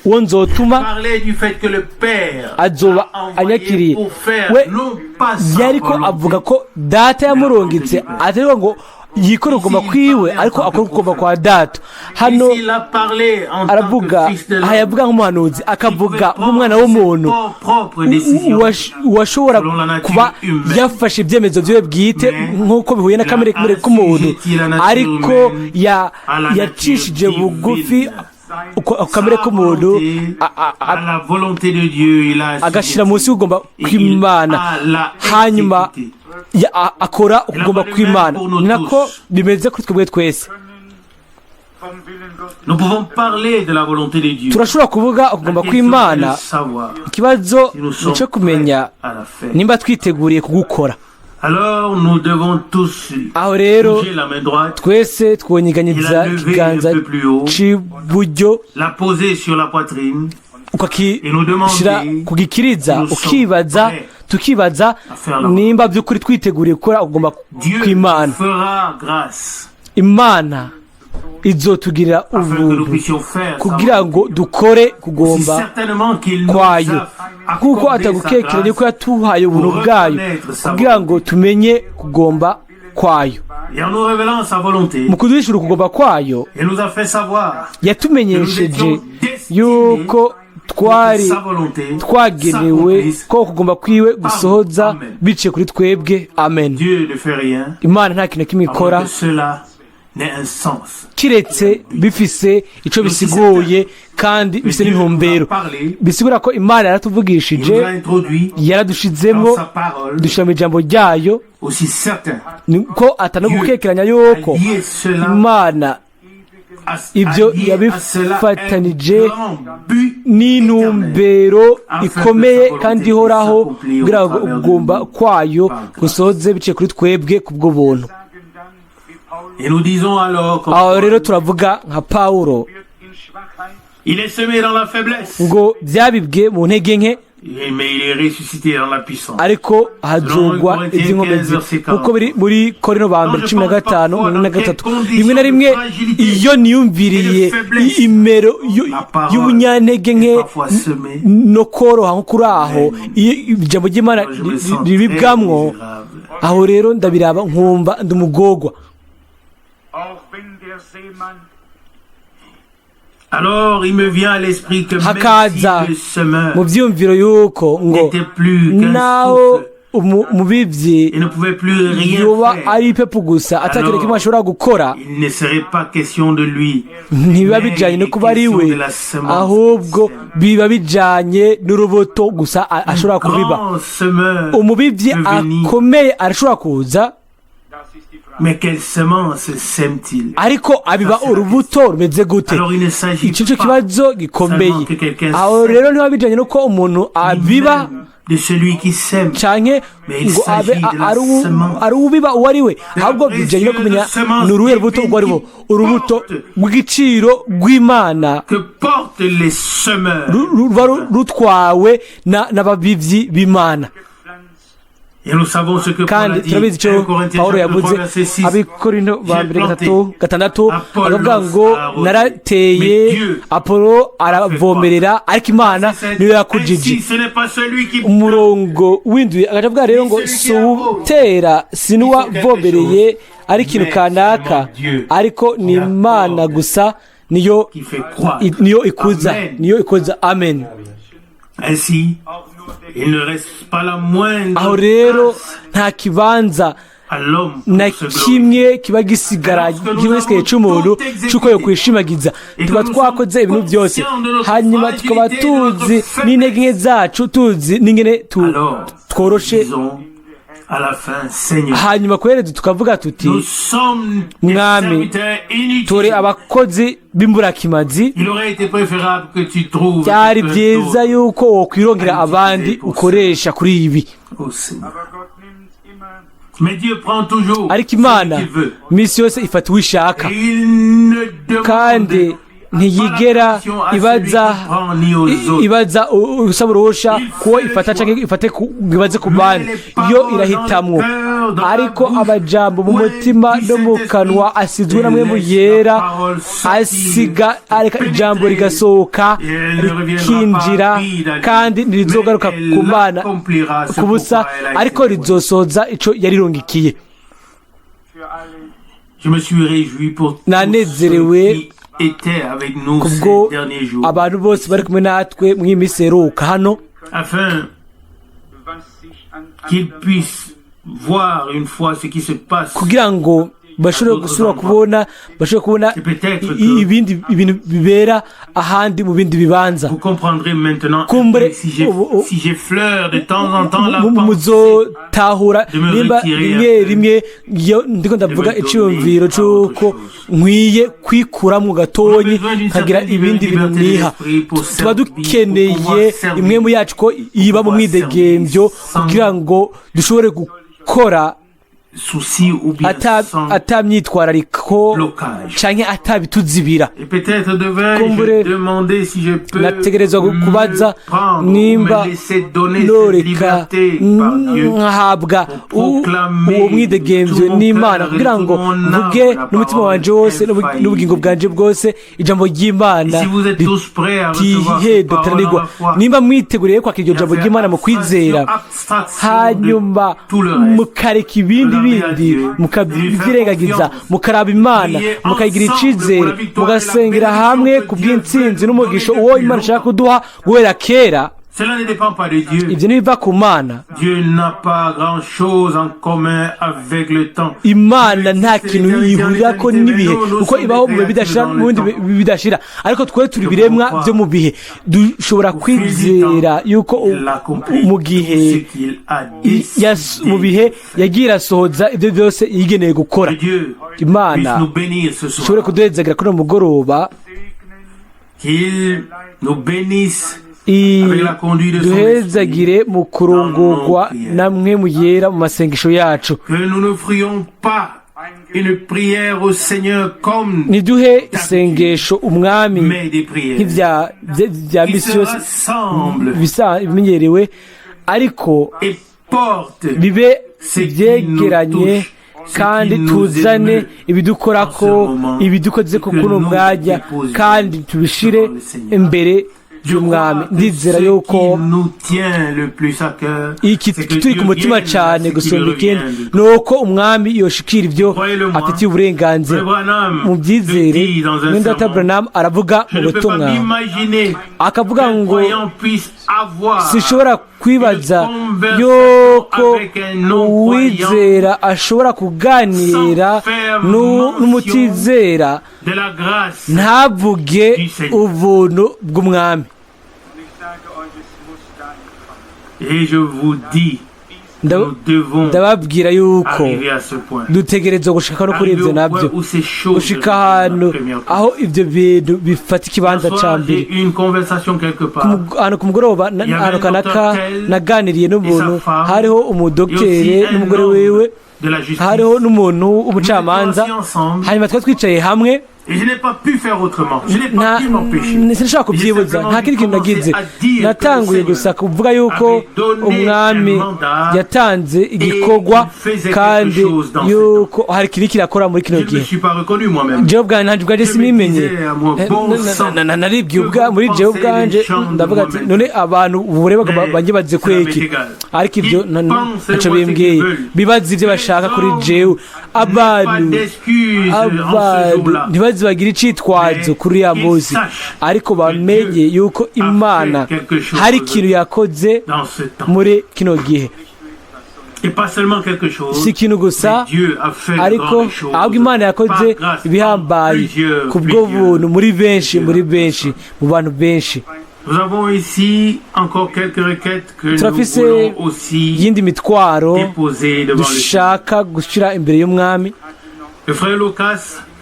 [SPEAKER 2] uwo nzotuma,
[SPEAKER 1] parlait du fait que le Père
[SPEAKER 2] azoba
[SPEAKER 1] a envoyé
[SPEAKER 2] anyakiriye.
[SPEAKER 1] pour faire
[SPEAKER 2] We
[SPEAKER 1] non pas sa
[SPEAKER 2] yariko
[SPEAKER 1] volonté,
[SPEAKER 2] avuga ko Data yamurungitse atari ngo yikore ugomba kwiwe, ariko akora ugomba kwa Data. Hano
[SPEAKER 1] Ici, il a parlé en tant
[SPEAKER 2] aravuga,
[SPEAKER 1] que fils de
[SPEAKER 2] aha
[SPEAKER 1] l'homme.
[SPEAKER 2] yavuga nk'umuhanuzi, akavuga nk'umwana w'umuntu
[SPEAKER 1] Propre décision.
[SPEAKER 2] Uwashobora kuba yafashe ibyemezo byiwe bwite nk'uko bihuye na kamere k'umuntu, ariko yacishije bugufi kamere k'umuntu
[SPEAKER 1] À la volonté de Dieu, il a
[SPEAKER 2] agashyira munsi y'ugomba kw'Imana, hanyuma akora ukugomba kw'Imana. Ni nako bimeze kuri twebwe twese.
[SPEAKER 1] Nous pouvons parler de la volonté de Dieu.
[SPEAKER 2] Turashobora kuvuga ukugomba kw'Imana. Ikibazo ni cyo kumenya nimba twiteguriye kugukora.
[SPEAKER 1] Alors nous devons tous
[SPEAKER 2] Aho rero
[SPEAKER 1] bouger la main droite,
[SPEAKER 2] twese twonyiganyiza ikiganza c'iburyo,
[SPEAKER 1] la poser sur la poitrine
[SPEAKER 2] ukakishyira ku gikiriza, ukibaza, tukibaza nimba by'ukuri twiteguriye gukora ukugomba
[SPEAKER 1] Dieu
[SPEAKER 2] kw'Imana.
[SPEAKER 1] fera grâce
[SPEAKER 2] Imana izotugirira
[SPEAKER 1] afin que nous
[SPEAKER 2] ubuntu
[SPEAKER 1] puissions faire sa
[SPEAKER 2] kugira ngo dukore kugomba
[SPEAKER 1] certainement qu'il nous
[SPEAKER 2] kwayo,
[SPEAKER 1] a
[SPEAKER 2] kuko
[SPEAKER 1] accordé sa
[SPEAKER 2] atagukekeranye ko
[SPEAKER 1] grâce
[SPEAKER 2] yatuhaye ubuntu bwayo kugira ngo tumenye kugomba kwayo.
[SPEAKER 1] Et en nous révélant sa volonté,
[SPEAKER 2] Mu kuduhishura ukugomba kwayo,
[SPEAKER 1] il nous a fait savoir
[SPEAKER 2] yatumenyesheje yuko twari
[SPEAKER 1] sa volonté
[SPEAKER 2] twagenewe
[SPEAKER 1] s'accomplisse.
[SPEAKER 2] ko kugomba kwiwe gusohoza biciye kuri twebwe. Amen.
[SPEAKER 1] Dieu ne fait rien
[SPEAKER 2] Imana nta kintu na kimwe ikora
[SPEAKER 1] avant que cela n'ait un sens.
[SPEAKER 2] kiretse bifise ico bisiguye kandi bifise n'intumbero. Bisigura ko Imana
[SPEAKER 1] Il
[SPEAKER 2] yaratuvugishije,
[SPEAKER 1] nous a introduit
[SPEAKER 2] yaradushizemo,
[SPEAKER 1] dans sa parole,
[SPEAKER 2] dushyira mu ijambo ryayo,
[SPEAKER 1] aussi certain
[SPEAKER 2] ni ko atana gukekeranya yuko
[SPEAKER 1] a lié cela
[SPEAKER 2] Imana ibyo
[SPEAKER 1] a lié à cela un
[SPEAKER 2] yabifatanije
[SPEAKER 1] grand but
[SPEAKER 2] n'intumbero ikomeye kandi ihoraho, kugira ngo ugomba kwayo gusohoze biciye kuri twebwe kubwo buntu.
[SPEAKER 1] Et nous disons alors comme
[SPEAKER 2] Aho rero turavuga nka Pawulo
[SPEAKER 1] il est semé dans la faiblesse,
[SPEAKER 2] ngo byabibwe mu ntege nke,
[SPEAKER 1] mais il est ressuscité dans la puissance.
[SPEAKER 2] Ariko hazugwa iby'inkomezi, kuko biri muri Korino ba mbere 15 43. Rimwe na rimwe iyo niyumviriye imero y'ubunyantege nke
[SPEAKER 1] Parfois semé,
[SPEAKER 2] no koroha nko kuri aho, iyo ijambo ry'Imana
[SPEAKER 1] je me sens très
[SPEAKER 2] ribibwamwo,
[SPEAKER 1] misérable.
[SPEAKER 2] Aho rero ndabiraba nkumva ndi umugogwa.
[SPEAKER 3] Auch wenn der Seemann
[SPEAKER 1] Alors il me vient à l'esprit que même
[SPEAKER 2] Hakaza
[SPEAKER 1] si le semeur
[SPEAKER 2] mu byiyumviro yuko ngo
[SPEAKER 1] n'était plus qu'un
[SPEAKER 2] naho
[SPEAKER 1] souffle
[SPEAKER 2] umubibyi
[SPEAKER 1] et ne pouvait plus rien
[SPEAKER 2] yoba
[SPEAKER 1] faire,
[SPEAKER 2] ari ipepu gusa, atakintu kimwe ashobora gukora,
[SPEAKER 1] il ne serait pas question de lui,
[SPEAKER 2] ntibiba
[SPEAKER 1] mais
[SPEAKER 2] bijyanye
[SPEAKER 1] il
[SPEAKER 2] no
[SPEAKER 1] est
[SPEAKER 2] kuba ari
[SPEAKER 1] question
[SPEAKER 2] we,
[SPEAKER 1] de la semence.
[SPEAKER 2] Ahubwo biba bijyanye n'urubuto gusa ashobora kubiba.
[SPEAKER 1] Grand semeur
[SPEAKER 2] Umubibyi
[SPEAKER 1] peut venir,
[SPEAKER 2] akomeye arashobora kuza,
[SPEAKER 3] das ist die Frage.
[SPEAKER 1] mais quelle semence sème-t-il?
[SPEAKER 2] Ariko abiba urubuto rumeze gute?
[SPEAKER 1] Alors il ne s'agit
[SPEAKER 2] Icyo cyo
[SPEAKER 1] pas
[SPEAKER 2] kibazo gikomeye.
[SPEAKER 1] seulement que quelqu'un
[SPEAKER 2] Aho
[SPEAKER 1] sème,
[SPEAKER 2] rero ntibiba bijyanye n'uko umuntu abiba
[SPEAKER 1] même de celui qui sème,
[SPEAKER 2] canke
[SPEAKER 1] mais il
[SPEAKER 2] ngo abe
[SPEAKER 1] s'agit de la
[SPEAKER 2] ari
[SPEAKER 1] semence.
[SPEAKER 2] ari ubiba uwo ari we, ahubwo bijyanye no kumenya
[SPEAKER 1] semence
[SPEAKER 2] ni uruhe rubuto urwo ari rwo, urubuto
[SPEAKER 1] porte
[SPEAKER 2] rw'igiciro rw'Imana
[SPEAKER 1] que portent les semeurs.
[SPEAKER 2] Ruba rutwawe n'ababivyi b'Imana.
[SPEAKER 1] Et nous savons ce que Paul a
[SPEAKER 2] Kandi
[SPEAKER 1] dit.
[SPEAKER 2] turabizi icyo
[SPEAKER 1] 1 Corinthiens
[SPEAKER 2] Pawulo
[SPEAKER 1] chapitre
[SPEAKER 2] yavuze,
[SPEAKER 1] 3 verset 6.
[SPEAKER 2] Abikorinto ba
[SPEAKER 1] J'ai
[SPEAKER 2] mbere
[SPEAKER 1] planté.
[SPEAKER 2] 3 6,
[SPEAKER 1] Apollos
[SPEAKER 2] aravuga ngo
[SPEAKER 1] a arrosé.
[SPEAKER 2] narateye,
[SPEAKER 1] Mais Dieu
[SPEAKER 2] Apolo aravomerera, ariko Imana niyo yakujije.
[SPEAKER 1] Ainsi, ce n'est pas celui qui
[SPEAKER 2] Umurongo w'indwi agaca avuga rero ngo si uwutera, si n'uwavomereye, ari ikintu kanaka, ariko ni Imana gusa niyo
[SPEAKER 1] qui fait croire.
[SPEAKER 2] Niyo ikuza.
[SPEAKER 1] Amen.
[SPEAKER 2] Niyo ikuza. Amen.
[SPEAKER 1] Ainsi,
[SPEAKER 3] Auch nur der
[SPEAKER 1] il ne reste pas la moindre
[SPEAKER 2] Aho rero
[SPEAKER 1] place
[SPEAKER 2] nta kibanza
[SPEAKER 1] à l'homme pour
[SPEAKER 2] na
[SPEAKER 1] se glorifier.
[SPEAKER 2] kimwe kiba gisigara, kiba gisigaye cy'umuntu cy'uko yo kwishimagiza. Tuba twakoze ibintu byose, hanyuma tukaba tuzi n'intege nke zacu, tuzi n'ingene
[SPEAKER 1] Alors,
[SPEAKER 2] tworoshe.
[SPEAKER 1] disons à la fin, Seigneur,
[SPEAKER 2] Hanyuma kohereza tukavuga tuti:
[SPEAKER 1] nous sommes des
[SPEAKER 2] Mwami,
[SPEAKER 1] serviteurs inutiles.
[SPEAKER 2] turi abakozi b'imburakimazi.
[SPEAKER 1] Il aurait été préférable que tu trouves
[SPEAKER 2] Byari
[SPEAKER 1] quelqu'un
[SPEAKER 2] byiza
[SPEAKER 1] d'autre
[SPEAKER 2] yuko wokwirongera abandi ukoresha kuri ibi.
[SPEAKER 1] au Seigneur.
[SPEAKER 3] Aber Gott nimmt immer
[SPEAKER 1] Mais Dieu prend toujours
[SPEAKER 2] Ariko
[SPEAKER 1] celui
[SPEAKER 2] Imana
[SPEAKER 1] qu'il veut.
[SPEAKER 2] misi yose ifata uwo ishaka,
[SPEAKER 1] Et il ne demande
[SPEAKER 2] kandi ntiyigera
[SPEAKER 1] pas la permission à celui
[SPEAKER 2] ibaza
[SPEAKER 1] qui prend ni aux autres.
[SPEAKER 2] ibaza usaba uruhusha kuwo ifata canke ifate ibaze ku bandi. Yo irahitamwo. Ariko amajambo mu mutima no mu kanwa asizwe na Mpwemu Yera, asiga areka ijambo rigasohoka rikinjira, kandi ntirizogaruka ku Mana ku busa, ariko rizosohoza ico yarirungikiye.
[SPEAKER 3] Für alle
[SPEAKER 1] Je me suis réjoui pour tous ceux
[SPEAKER 2] Nanezerewe
[SPEAKER 1] qui étaient avec nous
[SPEAKER 2] kubwo
[SPEAKER 1] ces derniers jours,
[SPEAKER 2] abantu bose bari kumwe natwe mw'iyi minsi iheruka hano,
[SPEAKER 1] afin
[SPEAKER 3] was sich an
[SPEAKER 1] qu'ils
[SPEAKER 3] anderen
[SPEAKER 1] puissent voir une fois ce qui se passe.
[SPEAKER 2] Kugira ngo bashobore gusubira kubona, bashobore kubona ibindi ibintu bibera ahandi mu bindi bibanza.
[SPEAKER 1] Vous comprendrez maintenant
[SPEAKER 2] Kumbure
[SPEAKER 1] si si j'effleure de temps en temps la pensée
[SPEAKER 2] muzotahura
[SPEAKER 1] de me
[SPEAKER 2] nimba
[SPEAKER 1] retirer
[SPEAKER 2] rimwe
[SPEAKER 1] un peu,
[SPEAKER 2] rimwe iyo ndiko ndavuga
[SPEAKER 1] de me
[SPEAKER 2] iciyumviro
[SPEAKER 1] donner
[SPEAKER 2] c'uko
[SPEAKER 1] à autre chose.
[SPEAKER 2] nkwiye kwikuramwo gatoyi,
[SPEAKER 1] On a besoin d'une
[SPEAKER 2] nkagira
[SPEAKER 1] certaine
[SPEAKER 2] ibindi bintu
[SPEAKER 1] liberté
[SPEAKER 2] niha.
[SPEAKER 1] d'esprit pour
[SPEAKER 2] Tuba
[SPEAKER 1] servir, pour
[SPEAKER 2] dukeneye
[SPEAKER 1] pouvoir servir,
[SPEAKER 2] imwe mu yacu ko iba mu
[SPEAKER 1] pouvoir
[SPEAKER 2] mwidegemvyo
[SPEAKER 1] servir sans
[SPEAKER 2] kugira ngo dushobore gukora
[SPEAKER 1] souci ou bien
[SPEAKER 2] ata
[SPEAKER 1] sans
[SPEAKER 2] ata myitwarariko
[SPEAKER 1] blocage.
[SPEAKER 2] Canke atabituzibira.
[SPEAKER 1] Et peut-être devrais-je
[SPEAKER 2] Kumbure
[SPEAKER 1] demander si je peux
[SPEAKER 2] nategerezwa
[SPEAKER 1] me
[SPEAKER 2] kubaza
[SPEAKER 1] prendre ou
[SPEAKER 2] nimba
[SPEAKER 1] me laisser donner cette
[SPEAKER 2] noreka
[SPEAKER 1] liberté par Dieu
[SPEAKER 2] nkahabwa
[SPEAKER 1] pour proclamer
[SPEAKER 2] uwo mwidegemvyo
[SPEAKER 1] tout mon
[SPEAKER 2] n'Imana
[SPEAKER 1] cœur et
[SPEAKER 2] kugira
[SPEAKER 1] tout
[SPEAKER 2] ngo
[SPEAKER 1] mon âme
[SPEAKER 2] mvuge
[SPEAKER 1] la
[SPEAKER 2] n'umutima
[SPEAKER 1] parole
[SPEAKER 2] wanje wose
[SPEAKER 1] infaillible.
[SPEAKER 2] N'ubugingo bwanje bwose ijambo ry'Imana
[SPEAKER 1] Et si vous êtes tous prêts à recevoir cette parole dans
[SPEAKER 2] ritihedatanirwa.
[SPEAKER 1] la foi,
[SPEAKER 2] Nimba mwiteguriye kwakira iryo jambo
[SPEAKER 1] et à
[SPEAKER 2] ry'Imana mu kwizera,
[SPEAKER 1] abstraction
[SPEAKER 2] hanyuma
[SPEAKER 1] de tout le reste,
[SPEAKER 2] mukareka ibindi
[SPEAKER 1] Regarder à
[SPEAKER 2] bindi,
[SPEAKER 1] Dieu,
[SPEAKER 2] mukabyirengagiza,
[SPEAKER 1] lui faire confiance,
[SPEAKER 2] mukaraba Imana,
[SPEAKER 1] prier
[SPEAKER 2] mukayigira
[SPEAKER 1] ensemble
[SPEAKER 2] icizere,
[SPEAKER 1] pour la victoire et la
[SPEAKER 2] mugasengera
[SPEAKER 1] bénédiction
[SPEAKER 2] hamwe
[SPEAKER 1] que
[SPEAKER 2] ku
[SPEAKER 1] Dieu
[SPEAKER 2] bw'intsinzi
[SPEAKER 1] veut
[SPEAKER 2] n'umugisha
[SPEAKER 1] donner
[SPEAKER 2] uwo
[SPEAKER 1] depuis
[SPEAKER 2] Imana ishaka
[SPEAKER 1] longtemps.
[SPEAKER 2] Kuduha guhera kera.
[SPEAKER 1] Cela ne dépend pas de Dieu.
[SPEAKER 2] Ibyo ntibiva ku Mana.
[SPEAKER 1] Dieu n'a pas grand-chose en commun avec le temps.
[SPEAKER 2] Imana nta kintu ihurirako n'ibihe, kuko ibaho mu bihe bidashira, mu bindi bidashira, ariko twe turi ibiremwa byo mu bihe. Dushobora kwizera yuko
[SPEAKER 1] Il accomplit
[SPEAKER 2] mu
[SPEAKER 1] tout
[SPEAKER 2] gihe
[SPEAKER 1] ce qu'il a
[SPEAKER 2] mu
[SPEAKER 1] décidé.
[SPEAKER 2] bihe yagiye irasohoza ibyo byose yigeneye gukora.
[SPEAKER 1] Que Dieu
[SPEAKER 2] Imana
[SPEAKER 1] puisse nous bénir ce soir.
[SPEAKER 2] Ishobore kuduhezagira kuri uno mugoroba,
[SPEAKER 1] Qu'il nous bénisse avec la conduite de son esprit.
[SPEAKER 2] Duhezagire mu kurongorwa na Mpwemu Yera mu masengesho yacu.
[SPEAKER 1] Que nous n'offrions pas une prière au Seigneur comme
[SPEAKER 2] Ntiduhe isengesho Umwami
[SPEAKER 1] mais des prières
[SPEAKER 2] nk'ibya bya
[SPEAKER 1] qui
[SPEAKER 2] misi
[SPEAKER 1] se
[SPEAKER 2] yose
[SPEAKER 1] rassemblent
[SPEAKER 2] bisa bimenyerewe, ariko
[SPEAKER 1] et portent
[SPEAKER 2] bibe ibyegeranye kandi tuzane ibidukorako, ibidukoze ko kuno mwanya, kandi tubishire imbere y'Umwami. Ndizera yuko iki turi ku mutima cyane gusumba ikindi ni uko Umwami yoshikira ibyo afitiye uburenganzira. Mu byizere, mwene Branham aravuga mu butumwa, akavuga ngo: "Sinshobora kwibaza yuko uwizera ashobora kuganira n'umutizera ntavuge ubuntu bw'Umwami."
[SPEAKER 1] Et je vous dis,
[SPEAKER 2] Ndababwira yuko dutegerezwa gushika no kuri ibyo nabyo, gushika ahantu aho ibyo bintu bifata ikibanza cya mbere. Ahantu ku mugoroba, ahantu kanaka, naganiriye n'umuntu, hariho umudogiteri n'umugore wiwe, hariho n'umuntu w'umucamanza. Hanyuma twari twicaye hamwe. Sinashobora kubyibuza, nta kindi kintu nagize. Natanguye gusa kuvuga yuko Umwami yatanze igikorwa kandi yuko hari ikintu kirakora muri kino gihe. Jewe ubwanjye, ntabwo ubwanjye sinimenye, naribwiye muri jewe ubwanjye, ndavuga ati: "None abantu ubu banjye baze kweki?" Ariko ibyo ntacyo bimbwiye. Bibaza ibyo bashaka kuri jewe. Abantu ntibazi bagira icitwazo kuri uriya munsi, ariko bamenye yuko Imana hari ikintu yakoze muri kino gihe. Si ikintu gusa, ariko ahubwo Imana yakoze ibihambaye ku bwo buntu muri benshi, muri benshi, mu bantu benshi. Turafise iyindi mitwaro dushaka gushyira imbere y'Umwami.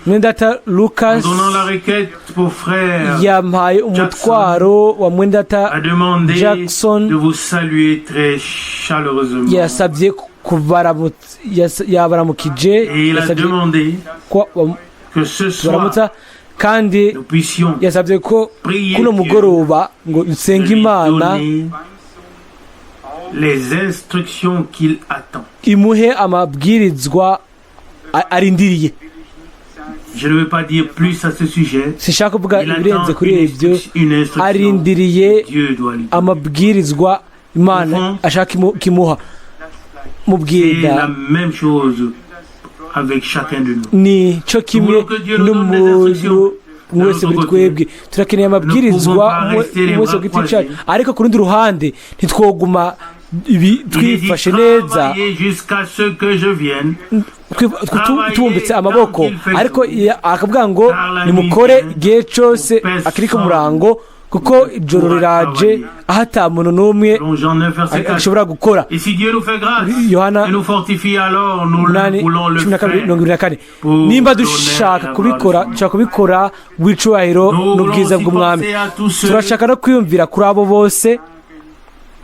[SPEAKER 2] Mwendata Lucas
[SPEAKER 1] En donnant la requête pour frère,
[SPEAKER 2] yampaye umutwaro wa Mwendata
[SPEAKER 1] a demandé
[SPEAKER 2] Jackson
[SPEAKER 1] de vous saluer très chaleureusement.
[SPEAKER 2] Yasabye yabaramukije
[SPEAKER 1] Et il a
[SPEAKER 2] yasabye
[SPEAKER 1] demandé
[SPEAKER 2] ko
[SPEAKER 1] que ce soir,
[SPEAKER 2] tubaramutsa kandi
[SPEAKER 1] nous puissions
[SPEAKER 2] yasabye ko
[SPEAKER 1] prier
[SPEAKER 2] kuno
[SPEAKER 1] Dieu
[SPEAKER 2] mugoroba ngo
[SPEAKER 1] de
[SPEAKER 2] dusenge
[SPEAKER 1] lui
[SPEAKER 2] Imana
[SPEAKER 1] donner les instructions qu'il attend.
[SPEAKER 2] Imuhe amabwirizwa arindiriye.
[SPEAKER 1] Je ne veux pas dire plus à ce sujet.
[SPEAKER 2] Sinshaka kuvuga
[SPEAKER 1] Il
[SPEAKER 2] ibirenze
[SPEAKER 1] attend
[SPEAKER 2] kuri
[SPEAKER 1] une
[SPEAKER 2] ibyo.
[SPEAKER 1] une instruction
[SPEAKER 2] Arindiriye
[SPEAKER 1] que Dieu doit lui donner.
[SPEAKER 2] amabwirizwa Imana ashaka kimuha
[SPEAKER 1] C'est
[SPEAKER 2] mubwira.
[SPEAKER 1] la même chose avec chacun de nous.
[SPEAKER 2] Ni cyo kimwe n'umuntu wese muri twebwe, turakeneye amabwirizwa umwe wese ku giti cyacu, ariko ku rundi ruhande ntitwoguma ibi
[SPEAKER 1] Il est dit,
[SPEAKER 2] twifashe neza
[SPEAKER 1] travaillez jusqu'à ce que je vienne.
[SPEAKER 2] Tubumbitse amaboko, ariko akavuga ngo nimukore igihe cyose akiri ku murango, kuko ijoro riraje aho ata muntu n'umwe
[SPEAKER 1] Selon Jean 9, verset 4.
[SPEAKER 2] ashobora gukora.
[SPEAKER 1] Et si Dieu nous fait grâce
[SPEAKER 2] Yohana
[SPEAKER 1] et nous fortifie, alors nous
[SPEAKER 2] 8
[SPEAKER 1] voulons le
[SPEAKER 2] 12
[SPEAKER 1] faire.
[SPEAKER 2] 24. Nimba dushaka kubikora, dushaka kubikora w'icubahiro
[SPEAKER 1] Nous voulons
[SPEAKER 2] n'ubwiza
[SPEAKER 1] aussi
[SPEAKER 2] bw'Umwami.
[SPEAKER 1] penser à tous ceux
[SPEAKER 2] Turashaka no kwiyumvira kuri abo bose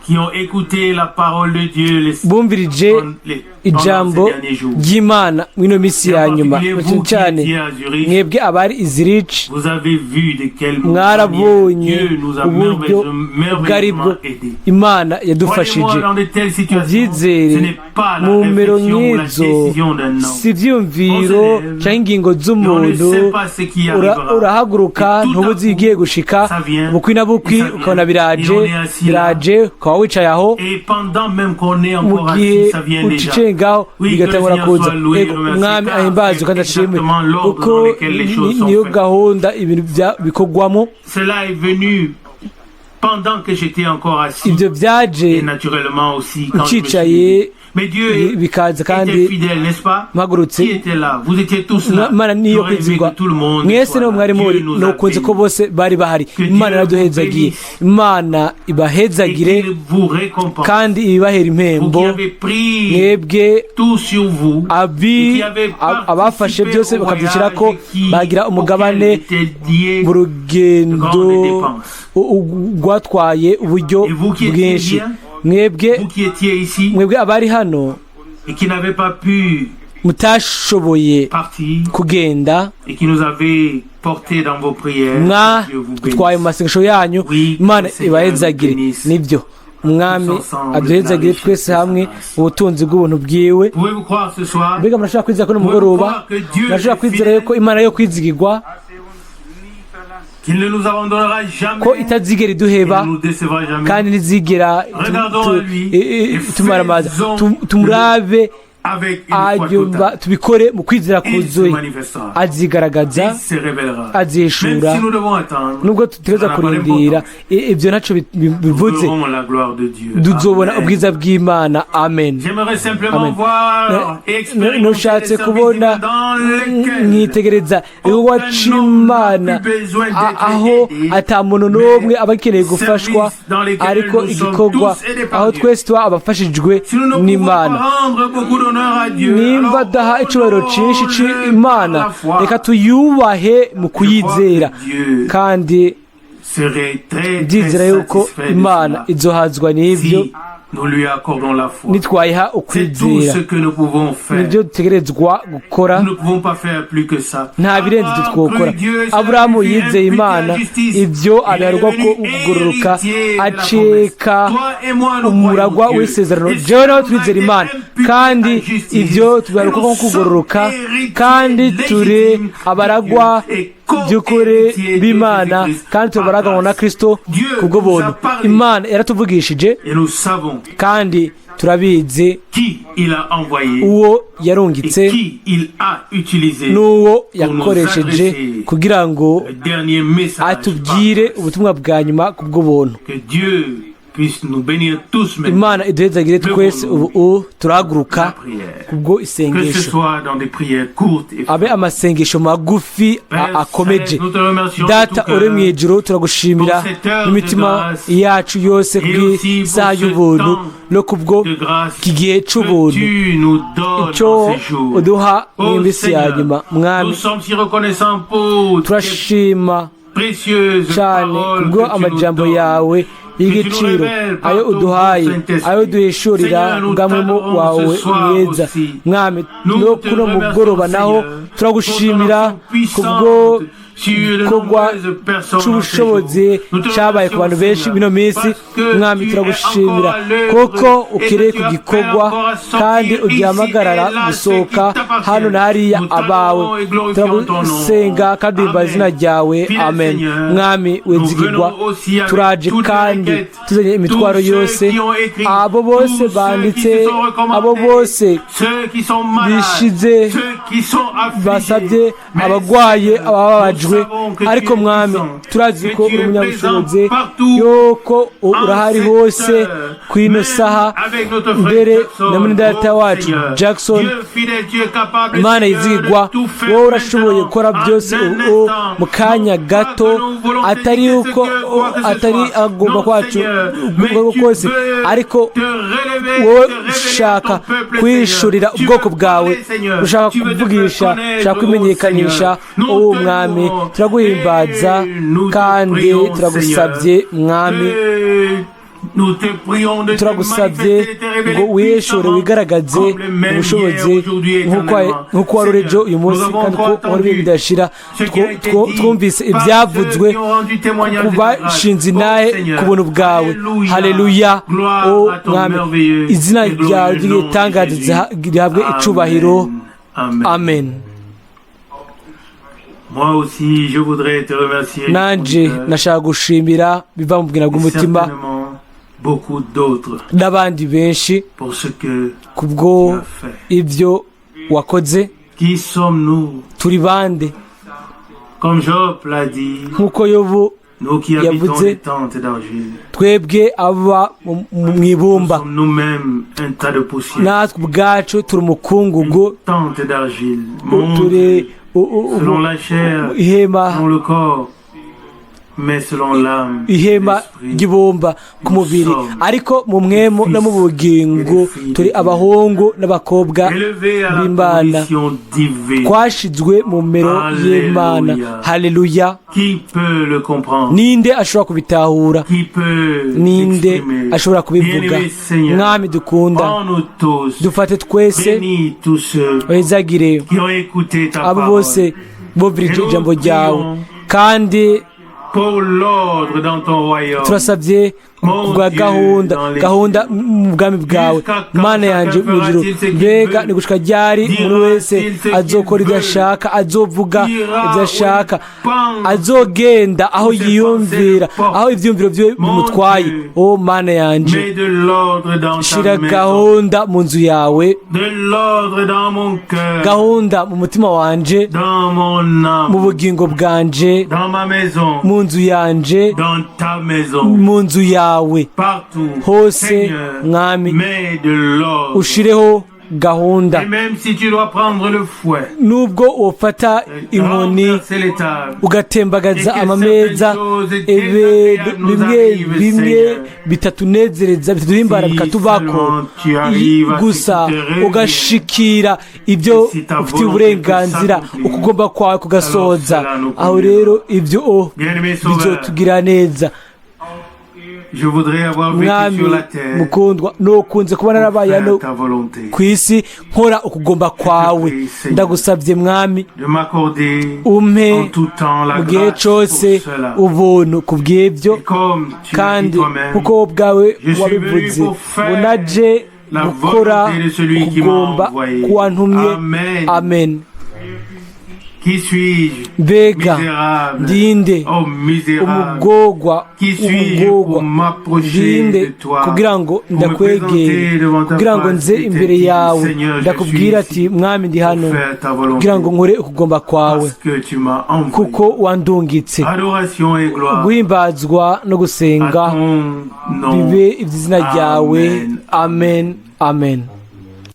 [SPEAKER 1] qui ont écouté la parole de Dieu
[SPEAKER 2] bumvirije
[SPEAKER 1] pendant
[SPEAKER 2] ijambo
[SPEAKER 1] ces derniers jours.
[SPEAKER 2] ry'Imana mw'ino minsi
[SPEAKER 1] Et en
[SPEAKER 2] ya nyuma,
[SPEAKER 1] particulier vous qui
[SPEAKER 2] cyane
[SPEAKER 1] étiez à Zurich,
[SPEAKER 2] mwebwe abari i Zurich,
[SPEAKER 1] vous avez vu de quelle manière
[SPEAKER 2] mwarabonye
[SPEAKER 1] Dieu nous a
[SPEAKER 2] uburyo ubwo ari bwo
[SPEAKER 1] merveilleusement aidés.
[SPEAKER 2] Imana yadufashije.
[SPEAKER 1] Croyez-moi, dans de telles situations,
[SPEAKER 2] Mubyizere,
[SPEAKER 1] ce n'est pas la
[SPEAKER 2] mu mero
[SPEAKER 1] réflexion ou la
[SPEAKER 2] nk'izo
[SPEAKER 1] décision d'un homme.
[SPEAKER 2] si ibyiyumviro cyangwa ingingo
[SPEAKER 1] Et on ne
[SPEAKER 2] z'umuntu.
[SPEAKER 1] sait pas ce qui arrivera.
[SPEAKER 2] Urahaguruka
[SPEAKER 1] Et tout à
[SPEAKER 2] ntubuzi
[SPEAKER 1] coup,
[SPEAKER 2] igiye gushika,
[SPEAKER 1] ça vient,
[SPEAKER 2] bukwi na bukwi
[SPEAKER 1] et ça vient.
[SPEAKER 2] ukabona biraje
[SPEAKER 1] Et on est assis là.
[SPEAKER 2] biraje, ukaba wicaye aho.
[SPEAKER 1] Et pendant même qu'on est
[SPEAKER 2] Mu
[SPEAKER 1] encore
[SPEAKER 2] gihe
[SPEAKER 1] assis, ça vient déjà.
[SPEAKER 2] ucicaye ngaho
[SPEAKER 1] Oui, que le
[SPEAKER 2] bigatangura
[SPEAKER 1] Seigneur
[SPEAKER 2] kuza.
[SPEAKER 1] soit loué et
[SPEAKER 2] Ego,
[SPEAKER 1] remercié,
[SPEAKER 2] Umwami
[SPEAKER 1] car
[SPEAKER 2] ahimbazwe
[SPEAKER 1] c'est
[SPEAKER 2] kandi ashimwe,
[SPEAKER 1] exactement l'ordre
[SPEAKER 2] kuko
[SPEAKER 1] dans lequel les choses sont
[SPEAKER 2] niyo
[SPEAKER 1] faites.
[SPEAKER 2] Gahunda ibintu bikorwamo.
[SPEAKER 1] Cela est venu pendant que j'étais encore assis.
[SPEAKER 2] Ibyo byaje
[SPEAKER 1] Et naturellement aussi quand je me suis
[SPEAKER 2] ucicaye
[SPEAKER 1] levé. Mais Dieu
[SPEAKER 2] bikaza
[SPEAKER 1] était
[SPEAKER 2] kandi
[SPEAKER 1] fidèle, n'est-ce pas?
[SPEAKER 2] mpagurutse.
[SPEAKER 1] Qui était là? Vous étiez tous là.
[SPEAKER 2] Imana niyo
[SPEAKER 1] J'aurais aimé
[SPEAKER 2] kwizigwa.
[SPEAKER 1] que tout le monde
[SPEAKER 2] Mwese
[SPEAKER 1] soit
[SPEAKER 2] niho
[SPEAKER 1] là.
[SPEAKER 2] mwari muri,
[SPEAKER 1] Dieu nous a
[SPEAKER 2] nukunze ko
[SPEAKER 1] bénis.
[SPEAKER 2] bose bari bahari.
[SPEAKER 1] Que
[SPEAKER 2] Imana
[SPEAKER 1] Dieu
[SPEAKER 2] iraduhezagiye.
[SPEAKER 1] vous bénisse.
[SPEAKER 2] Imana
[SPEAKER 1] Et
[SPEAKER 2] ibahezagire
[SPEAKER 1] qu'il vous récompense.
[SPEAKER 2] kandi ibibahera
[SPEAKER 1] Vous
[SPEAKER 2] impembo,
[SPEAKER 1] qui avez pris
[SPEAKER 2] mwebwe
[SPEAKER 1] tout sur vous,
[SPEAKER 2] abi
[SPEAKER 1] et qui avez
[SPEAKER 2] abafashe
[SPEAKER 1] participé
[SPEAKER 2] byose
[SPEAKER 1] au
[SPEAKER 2] bakabyishyirako
[SPEAKER 1] voyage et qui,
[SPEAKER 2] bagira umugabane
[SPEAKER 1] auquel étaient liées
[SPEAKER 2] mu rugendo
[SPEAKER 1] grandes dépenses.
[SPEAKER 2] Rwatwaye uburyo
[SPEAKER 1] Et vous qui étiez
[SPEAKER 2] bwinshi,
[SPEAKER 1] bien,
[SPEAKER 2] mwebwe
[SPEAKER 1] vous qui étiez ici
[SPEAKER 2] mwebwe abari hano
[SPEAKER 1] et qui n'avez pas pu
[SPEAKER 2] mutashoboye
[SPEAKER 1] partir
[SPEAKER 2] kugenda,
[SPEAKER 1] et qui nous avez portés dans vos prières, que Dieu vous
[SPEAKER 2] mwatwaye mu
[SPEAKER 1] bénisse.
[SPEAKER 2] masengesho yanyu,
[SPEAKER 1] Oui,
[SPEAKER 2] Imana
[SPEAKER 1] que le Seigneur
[SPEAKER 2] ibahezagire.
[SPEAKER 1] nous bénisse.
[SPEAKER 2] Nibyo, Umwami
[SPEAKER 1] Tous ensemble,
[SPEAKER 2] aduhezagire
[SPEAKER 1] dans la
[SPEAKER 2] twese
[SPEAKER 1] richesse de sa
[SPEAKER 2] hamwe
[SPEAKER 1] grâce.
[SPEAKER 2] ubutunzi bw'ubuntu bwiwe.
[SPEAKER 1] Pouvez-vous croire ce soir?
[SPEAKER 2] Mbega murashobora kwizera ko
[SPEAKER 1] Pouvez-vous
[SPEAKER 2] nimugoroba,
[SPEAKER 1] croire que Dieu
[SPEAKER 2] murashobora
[SPEAKER 1] est
[SPEAKER 2] kwizera
[SPEAKER 1] fidèle,
[SPEAKER 2] yuko Imana yo kwizigirwa,
[SPEAKER 3] dass er uns nie verlassen.
[SPEAKER 1] qu'il ne nous abandonnera jamais,
[SPEAKER 2] ko itazigera
[SPEAKER 1] il
[SPEAKER 2] iduheba
[SPEAKER 1] ne nous décevra jamais?
[SPEAKER 2] kandi ntizigera
[SPEAKER 1] Regardons à lui et
[SPEAKER 2] tumaramaza?
[SPEAKER 1] faisons
[SPEAKER 2] Tumurabe
[SPEAKER 1] avec une foi
[SPEAKER 2] hanyuma
[SPEAKER 1] totale.
[SPEAKER 2] tubikore mu kwizera
[SPEAKER 1] Il se
[SPEAKER 2] kuzuye.
[SPEAKER 1] manifestera.
[SPEAKER 2] Azigaragaza,
[SPEAKER 1] Il se révélera. Même
[SPEAKER 2] azihishura.
[SPEAKER 1] si nous devons attendre,
[SPEAKER 2] Nubwo tutegereza
[SPEAKER 1] ça n'a pas
[SPEAKER 2] kurindira,
[SPEAKER 1] d'importance.
[SPEAKER 2] Ibyo ntacyo
[SPEAKER 1] Nous
[SPEAKER 2] bivuze.
[SPEAKER 1] verrons la gloire de Dieu.
[SPEAKER 2] Tuzobona
[SPEAKER 1] Amen.
[SPEAKER 2] ubwiza bw'Imana. Amen.
[SPEAKER 1] J'aimerais simplement
[SPEAKER 2] Amen.
[SPEAKER 1] voir et expérimenter les
[SPEAKER 2] Nushatse
[SPEAKER 1] services
[SPEAKER 2] kubona
[SPEAKER 1] divins dans lesquels
[SPEAKER 2] nkitegereza igikorwa
[SPEAKER 1] aucun homme
[SPEAKER 2] c'Imana
[SPEAKER 1] n'a plus besoin d'être
[SPEAKER 2] aho
[SPEAKER 1] aidé,
[SPEAKER 2] ata muntu
[SPEAKER 1] mais
[SPEAKER 2] n'umwe aba akeneye gufashwa,
[SPEAKER 1] services dans lesquels
[SPEAKER 2] ariko
[SPEAKER 1] nous sommes
[SPEAKER 2] igikorwa
[SPEAKER 1] tous aidés par
[SPEAKER 2] aho
[SPEAKER 1] Dieu.
[SPEAKER 2] Twese tuba abafashijwe
[SPEAKER 1] Si nous ne pouvons
[SPEAKER 2] n'Imana.
[SPEAKER 1] pas rendre beaucoup d'honneur à Dieu,
[SPEAKER 2] Nimba
[SPEAKER 1] alors
[SPEAKER 2] daha icyubahiro cyinshi
[SPEAKER 1] honorons-le
[SPEAKER 2] c'Imana,
[SPEAKER 1] par la foi.
[SPEAKER 2] reka tuyubahe mu kuyizera,
[SPEAKER 1] Je crois que Dieu
[SPEAKER 2] kandi
[SPEAKER 1] serait très, très
[SPEAKER 2] ndizera yuko
[SPEAKER 1] satisfait de
[SPEAKER 2] Imana
[SPEAKER 1] cela
[SPEAKER 2] izohazwa n'ibyo
[SPEAKER 1] si nous lui accordons la foi.
[SPEAKER 2] nitwayiha
[SPEAKER 1] C'est tout
[SPEAKER 2] ukwizera.
[SPEAKER 1] ce que nous pouvons faire.
[SPEAKER 2] Nibyo dutegerezwa gukora.
[SPEAKER 1] Nous ne pouvons pas faire plus que ça.
[SPEAKER 2] Nta birenze ibyo
[SPEAKER 1] Abraham
[SPEAKER 2] twokora.
[SPEAKER 1] crut Dieu et cela
[SPEAKER 2] Aburahamu
[SPEAKER 1] lui fut
[SPEAKER 2] yizeye
[SPEAKER 1] imputé à
[SPEAKER 2] Imana,
[SPEAKER 1] justice.
[SPEAKER 2] ibyo
[SPEAKER 1] Il est
[SPEAKER 2] abiharwa ko
[SPEAKER 1] devenu
[SPEAKER 2] kugororoka,
[SPEAKER 1] héritier de la
[SPEAKER 2] acika
[SPEAKER 1] promesse. Toi et moi, nous
[SPEAKER 2] umuragwa
[SPEAKER 1] croyons Dieu.
[SPEAKER 2] w'isezerano.
[SPEAKER 1] Et
[SPEAKER 2] Jewe
[SPEAKER 1] cela
[SPEAKER 2] nawe
[SPEAKER 1] nous a
[SPEAKER 2] twizera
[SPEAKER 1] été
[SPEAKER 2] Imana,
[SPEAKER 1] imputé
[SPEAKER 2] kandi
[SPEAKER 1] à justice.
[SPEAKER 2] ibyo
[SPEAKER 1] Et
[SPEAKER 2] tubiharwa
[SPEAKER 1] nous
[SPEAKER 2] ko kugororoka,
[SPEAKER 1] sommes héritiers
[SPEAKER 2] kandi turi
[SPEAKER 1] légitimes de
[SPEAKER 2] abaragwa
[SPEAKER 1] Dieu et
[SPEAKER 2] by'ukuri
[SPEAKER 1] co-héritiers de
[SPEAKER 2] b'Imana,
[SPEAKER 1] Jésus-Christ
[SPEAKER 2] kandi
[SPEAKER 1] par
[SPEAKER 2] tubaraganwa na
[SPEAKER 1] grâce.
[SPEAKER 2] Kristo
[SPEAKER 1] Dieu
[SPEAKER 2] kubwo
[SPEAKER 1] nous a
[SPEAKER 2] buntu.
[SPEAKER 1] parlé.
[SPEAKER 2] Imana yaratuvugishije,
[SPEAKER 1] Et nous savons
[SPEAKER 2] kandi turabizi
[SPEAKER 1] qui il a envoyé
[SPEAKER 2] uwo yarungitse
[SPEAKER 1] et qui il a utilisé
[SPEAKER 2] n'uwo
[SPEAKER 1] pour nous
[SPEAKER 2] yakoresheje
[SPEAKER 1] adresser
[SPEAKER 2] kugira ngo
[SPEAKER 1] le dernier message par
[SPEAKER 2] atubwire
[SPEAKER 1] grâce.
[SPEAKER 2] ubutumwa bwa nyuma kubw'ubuntu.
[SPEAKER 1] Que Dieu puisse nous bénir tous maintenant.
[SPEAKER 2] Imana iduhezagire twese. Ubu turahaguruka
[SPEAKER 1] La prière.
[SPEAKER 2] kubwo
[SPEAKER 1] Que ce
[SPEAKER 2] isengesho,
[SPEAKER 1] soit dans des prières courtes et
[SPEAKER 2] abe amasengesho magufi
[SPEAKER 1] Père
[SPEAKER 2] akomeje.
[SPEAKER 1] Céleste, nous te remercions de
[SPEAKER 2] Data
[SPEAKER 1] tout
[SPEAKER 2] uri mu
[SPEAKER 1] cœur
[SPEAKER 2] ijuru, turagushimira
[SPEAKER 1] pour cette heure de
[SPEAKER 2] n'imitima
[SPEAKER 1] grâce
[SPEAKER 2] yacu yose
[SPEAKER 1] et aussi pour
[SPEAKER 2] kubw'isaha
[SPEAKER 1] ce
[SPEAKER 2] y'ubuntu
[SPEAKER 1] temps
[SPEAKER 2] no kubwo
[SPEAKER 1] de grâce
[SPEAKER 2] iki gihe
[SPEAKER 1] que
[SPEAKER 2] c'ubuntu
[SPEAKER 1] tu nous donnes
[SPEAKER 2] icyo
[SPEAKER 1] en ces jours.
[SPEAKER 2] uduha
[SPEAKER 1] Ô
[SPEAKER 2] mu minsi ya
[SPEAKER 1] Seigneur,
[SPEAKER 2] nyuma. Mwami,
[SPEAKER 1] nous sommes si reconnaissants pour tes
[SPEAKER 2] turashima
[SPEAKER 1] précieuses
[SPEAKER 2] cyane
[SPEAKER 1] paroles
[SPEAKER 2] kubwo
[SPEAKER 1] que tu nous
[SPEAKER 2] amajambo
[SPEAKER 1] donnes.
[SPEAKER 2] Yawe y'igiciro ayo uduhaye, ayo duhishurira bwamwemu wawe mwiza. Mwami, no kuno mugoroba naho turagushimira kubwo gikorwa c'ubushobozi cabaye ku bantu benshi bino minsi. Mwami, turagushimira kuko ukiri ku gikorwa kandi ugihamagarara gusohoka hano na hariya abawe. Turagusenga kandi duhimbaza izina ryawe. Amen. Mwami wizigirwa, turaje kandi tuzanye imitwaro yose, abo bose banditse, abo bose bishize basabye, abagwaye, abababajwe. Ariko mwami, turazi ko uri umunyabushobozi, yuko urahari hose ku ino saha, mbere na muri data wacu Jackson. Imana yizigirwa, wowe urashoboye gukora byose ubu mu kanya gato, atari yuko atari agomba kwacu ubwo kose, ariko wowe ushaka kwishurira ubwoko bwawe, ushaka kuvugisha, ushaka kwimenyekanisha. Uwo mwami, turaguhimbaza kandi turagusabye mwami, turagusabye ngo wiyeshure, wigaragaze ubushobozi nk'uko wari uri ejo, uyu munsi, kandi ko wari ibihe bidashira. Twumvise ibyavuzwe ku bashinze inahe ku buntu bwawe. Haleluya! O mwami, izina ryawe ry'igitangaza rihabwe icubahiro. Amen.
[SPEAKER 1] Moi aussi, je voudrais te remercier.
[SPEAKER 2] Nanje nashaka gushimira biva mu bwina bw'umutima
[SPEAKER 1] Certainement beaucoup d'autres
[SPEAKER 2] n'abandi benshi
[SPEAKER 1] pour ce que
[SPEAKER 2] kubwo
[SPEAKER 1] tu as fait.
[SPEAKER 2] Ibyo wakoze.
[SPEAKER 1] Qui sommes-nous?
[SPEAKER 2] Turi bande?
[SPEAKER 1] Comme Job l'a dit,
[SPEAKER 2] Nk'uko Yobu
[SPEAKER 1] nous qui habitons
[SPEAKER 2] yavuze,
[SPEAKER 1] les tentes d'argile,
[SPEAKER 2] twebwe aba mu
[SPEAKER 1] nous
[SPEAKER 2] ibumba,
[SPEAKER 1] sommes nous-mêmes un tas de poussière.
[SPEAKER 2] Natwe ubwacu turi umukungugu.
[SPEAKER 1] Une tente d'argile,
[SPEAKER 2] Turi
[SPEAKER 1] montée selon la chair,
[SPEAKER 2] ihema,
[SPEAKER 1] selon le corps, mais selon l'âme,
[SPEAKER 2] ihema
[SPEAKER 1] l'esprit.
[SPEAKER 2] Ry'ibumba ku mubiri, ariko mu mwemu no mu bugingo turi abahungu n'abakobwa
[SPEAKER 1] Élevés à la
[SPEAKER 2] b'Imana,
[SPEAKER 1] condition divine.
[SPEAKER 2] Twashizwe mu mero y'Imana. Haleluya!
[SPEAKER 1] Qui peut le comprendre?
[SPEAKER 2] Ninde ashobora kubitahura?
[SPEAKER 1] Qui peut
[SPEAKER 2] Ninde
[SPEAKER 1] l'exprimer?
[SPEAKER 2] ashobora kubivuga?
[SPEAKER 1] Bien-aimé Seigneur,
[SPEAKER 2] Mwami dukunda,
[SPEAKER 1] prends-nous tous,
[SPEAKER 2] dufate twese,
[SPEAKER 1] bénis tous ceux
[SPEAKER 2] wezagire
[SPEAKER 1] qui ont écouté ta
[SPEAKER 2] abo
[SPEAKER 1] parole
[SPEAKER 2] bose bumvira ijambo ryawe, kandi
[SPEAKER 1] pour l'ordre dans ton royaume.
[SPEAKER 2] Turasabye bwa gahunda, gahunda mu bwami bwawe. Mana yanjye mu ijuru, mbega ni gushika ryari umuntu wese azokora ibyo ashaka, azovuga ibyo ashaka, azogenda aho yiyumvira, aho ibyiyumviro byiwe bimutwaye? O Mana yanjye,
[SPEAKER 1] Mets de l'ordre dans ta
[SPEAKER 2] shira
[SPEAKER 1] maison,
[SPEAKER 2] gahunda mu nzu yawe,
[SPEAKER 1] de l'ordre dans mon cœur,
[SPEAKER 2] gahunda mu mutima wanje,
[SPEAKER 1] dans mon
[SPEAKER 2] mu
[SPEAKER 1] âme,
[SPEAKER 2] bugingo bwanje,
[SPEAKER 1] dans ma maison,
[SPEAKER 2] mu nzu yanje,
[SPEAKER 1] dans ta maison,
[SPEAKER 2] mu nzu yawe,
[SPEAKER 1] partout.
[SPEAKER 2] Hose.
[SPEAKER 1] Seigneur,
[SPEAKER 2] Mwami,
[SPEAKER 1] mets de l'ordre.
[SPEAKER 2] Ushireho gahunda.
[SPEAKER 1] Et même si tu dois prendre le fouet,
[SPEAKER 2] Nubwo wofata inkoni,
[SPEAKER 1] renverser les tables,
[SPEAKER 2] ugatembagaza amameza, ibintu bimwe bimwe bitatunezereza, bitaduhimbara, bikatubako gusa, ugashikira ibyo ufitiye uburenganzira, ukugomba kwawe kugasoza, aho rero ibyo o
[SPEAKER 1] Bien-aimé Sauveur,
[SPEAKER 2] bizotugira neza.
[SPEAKER 1] je voudrais avoir vécu
[SPEAKER 2] Mwami
[SPEAKER 1] sur la terre
[SPEAKER 2] mukundwa, nukunze kuba narabaye
[SPEAKER 1] faire
[SPEAKER 2] hano
[SPEAKER 1] ta volonté,
[SPEAKER 2] ku isi nkora ukugomba kwawe. Ndagusabye mwami,
[SPEAKER 1] de m'accorder
[SPEAKER 2] umpe
[SPEAKER 1] en tout temps la
[SPEAKER 2] mu gihe
[SPEAKER 1] grâce pour
[SPEAKER 2] cyose
[SPEAKER 1] cela.
[SPEAKER 2] Ubuntu ku bw'ibyo.
[SPEAKER 1] Et comme tu l'as dit
[SPEAKER 2] Kandi
[SPEAKER 1] toi-même,
[SPEAKER 2] kuko wowe ubwawe
[SPEAKER 1] je suis
[SPEAKER 2] wabivuze,
[SPEAKER 1] venu pour faire
[SPEAKER 2] ngo naje
[SPEAKER 1] la
[SPEAKER 2] gukora
[SPEAKER 1] volonté de celui qui m'a
[SPEAKER 2] ukugomba
[SPEAKER 1] envoyé.
[SPEAKER 2] kuwantumye.
[SPEAKER 1] Amen.
[SPEAKER 2] Amen.
[SPEAKER 1] Qui suis-je?
[SPEAKER 2] Mbega
[SPEAKER 1] Misérable.
[SPEAKER 2] ndinde,
[SPEAKER 1] Oh misérable.
[SPEAKER 2] umugogwa,
[SPEAKER 1] Qui suis-je
[SPEAKER 2] umugogwa,
[SPEAKER 1] pour m'approcher
[SPEAKER 2] ndinde
[SPEAKER 1] de toi,
[SPEAKER 2] kugira ngo
[SPEAKER 1] pour me
[SPEAKER 2] ndakwegere,
[SPEAKER 1] présenter devant ta
[SPEAKER 2] kugira ngo
[SPEAKER 1] face
[SPEAKER 2] nze
[SPEAKER 1] et te
[SPEAKER 2] imbere
[SPEAKER 1] dire,
[SPEAKER 2] yawe,
[SPEAKER 1] Seigneur, je
[SPEAKER 2] ndakubwira
[SPEAKER 1] suis
[SPEAKER 2] ati
[SPEAKER 1] ici
[SPEAKER 2] mwami, ndi
[SPEAKER 1] pour
[SPEAKER 2] hano
[SPEAKER 1] faire ta volonté,
[SPEAKER 2] kugira ngo nkore ukugomba kwawe,
[SPEAKER 1] parce que tu m'as envoyé.
[SPEAKER 2] kuko wandungitse.
[SPEAKER 1] Adoration et gloire
[SPEAKER 2] Guhimbazwa no
[SPEAKER 1] à
[SPEAKER 2] gusenga
[SPEAKER 1] ton nom.
[SPEAKER 2] bibe iby'izina ryawe.
[SPEAKER 1] Amen.
[SPEAKER 2] Amen, amen.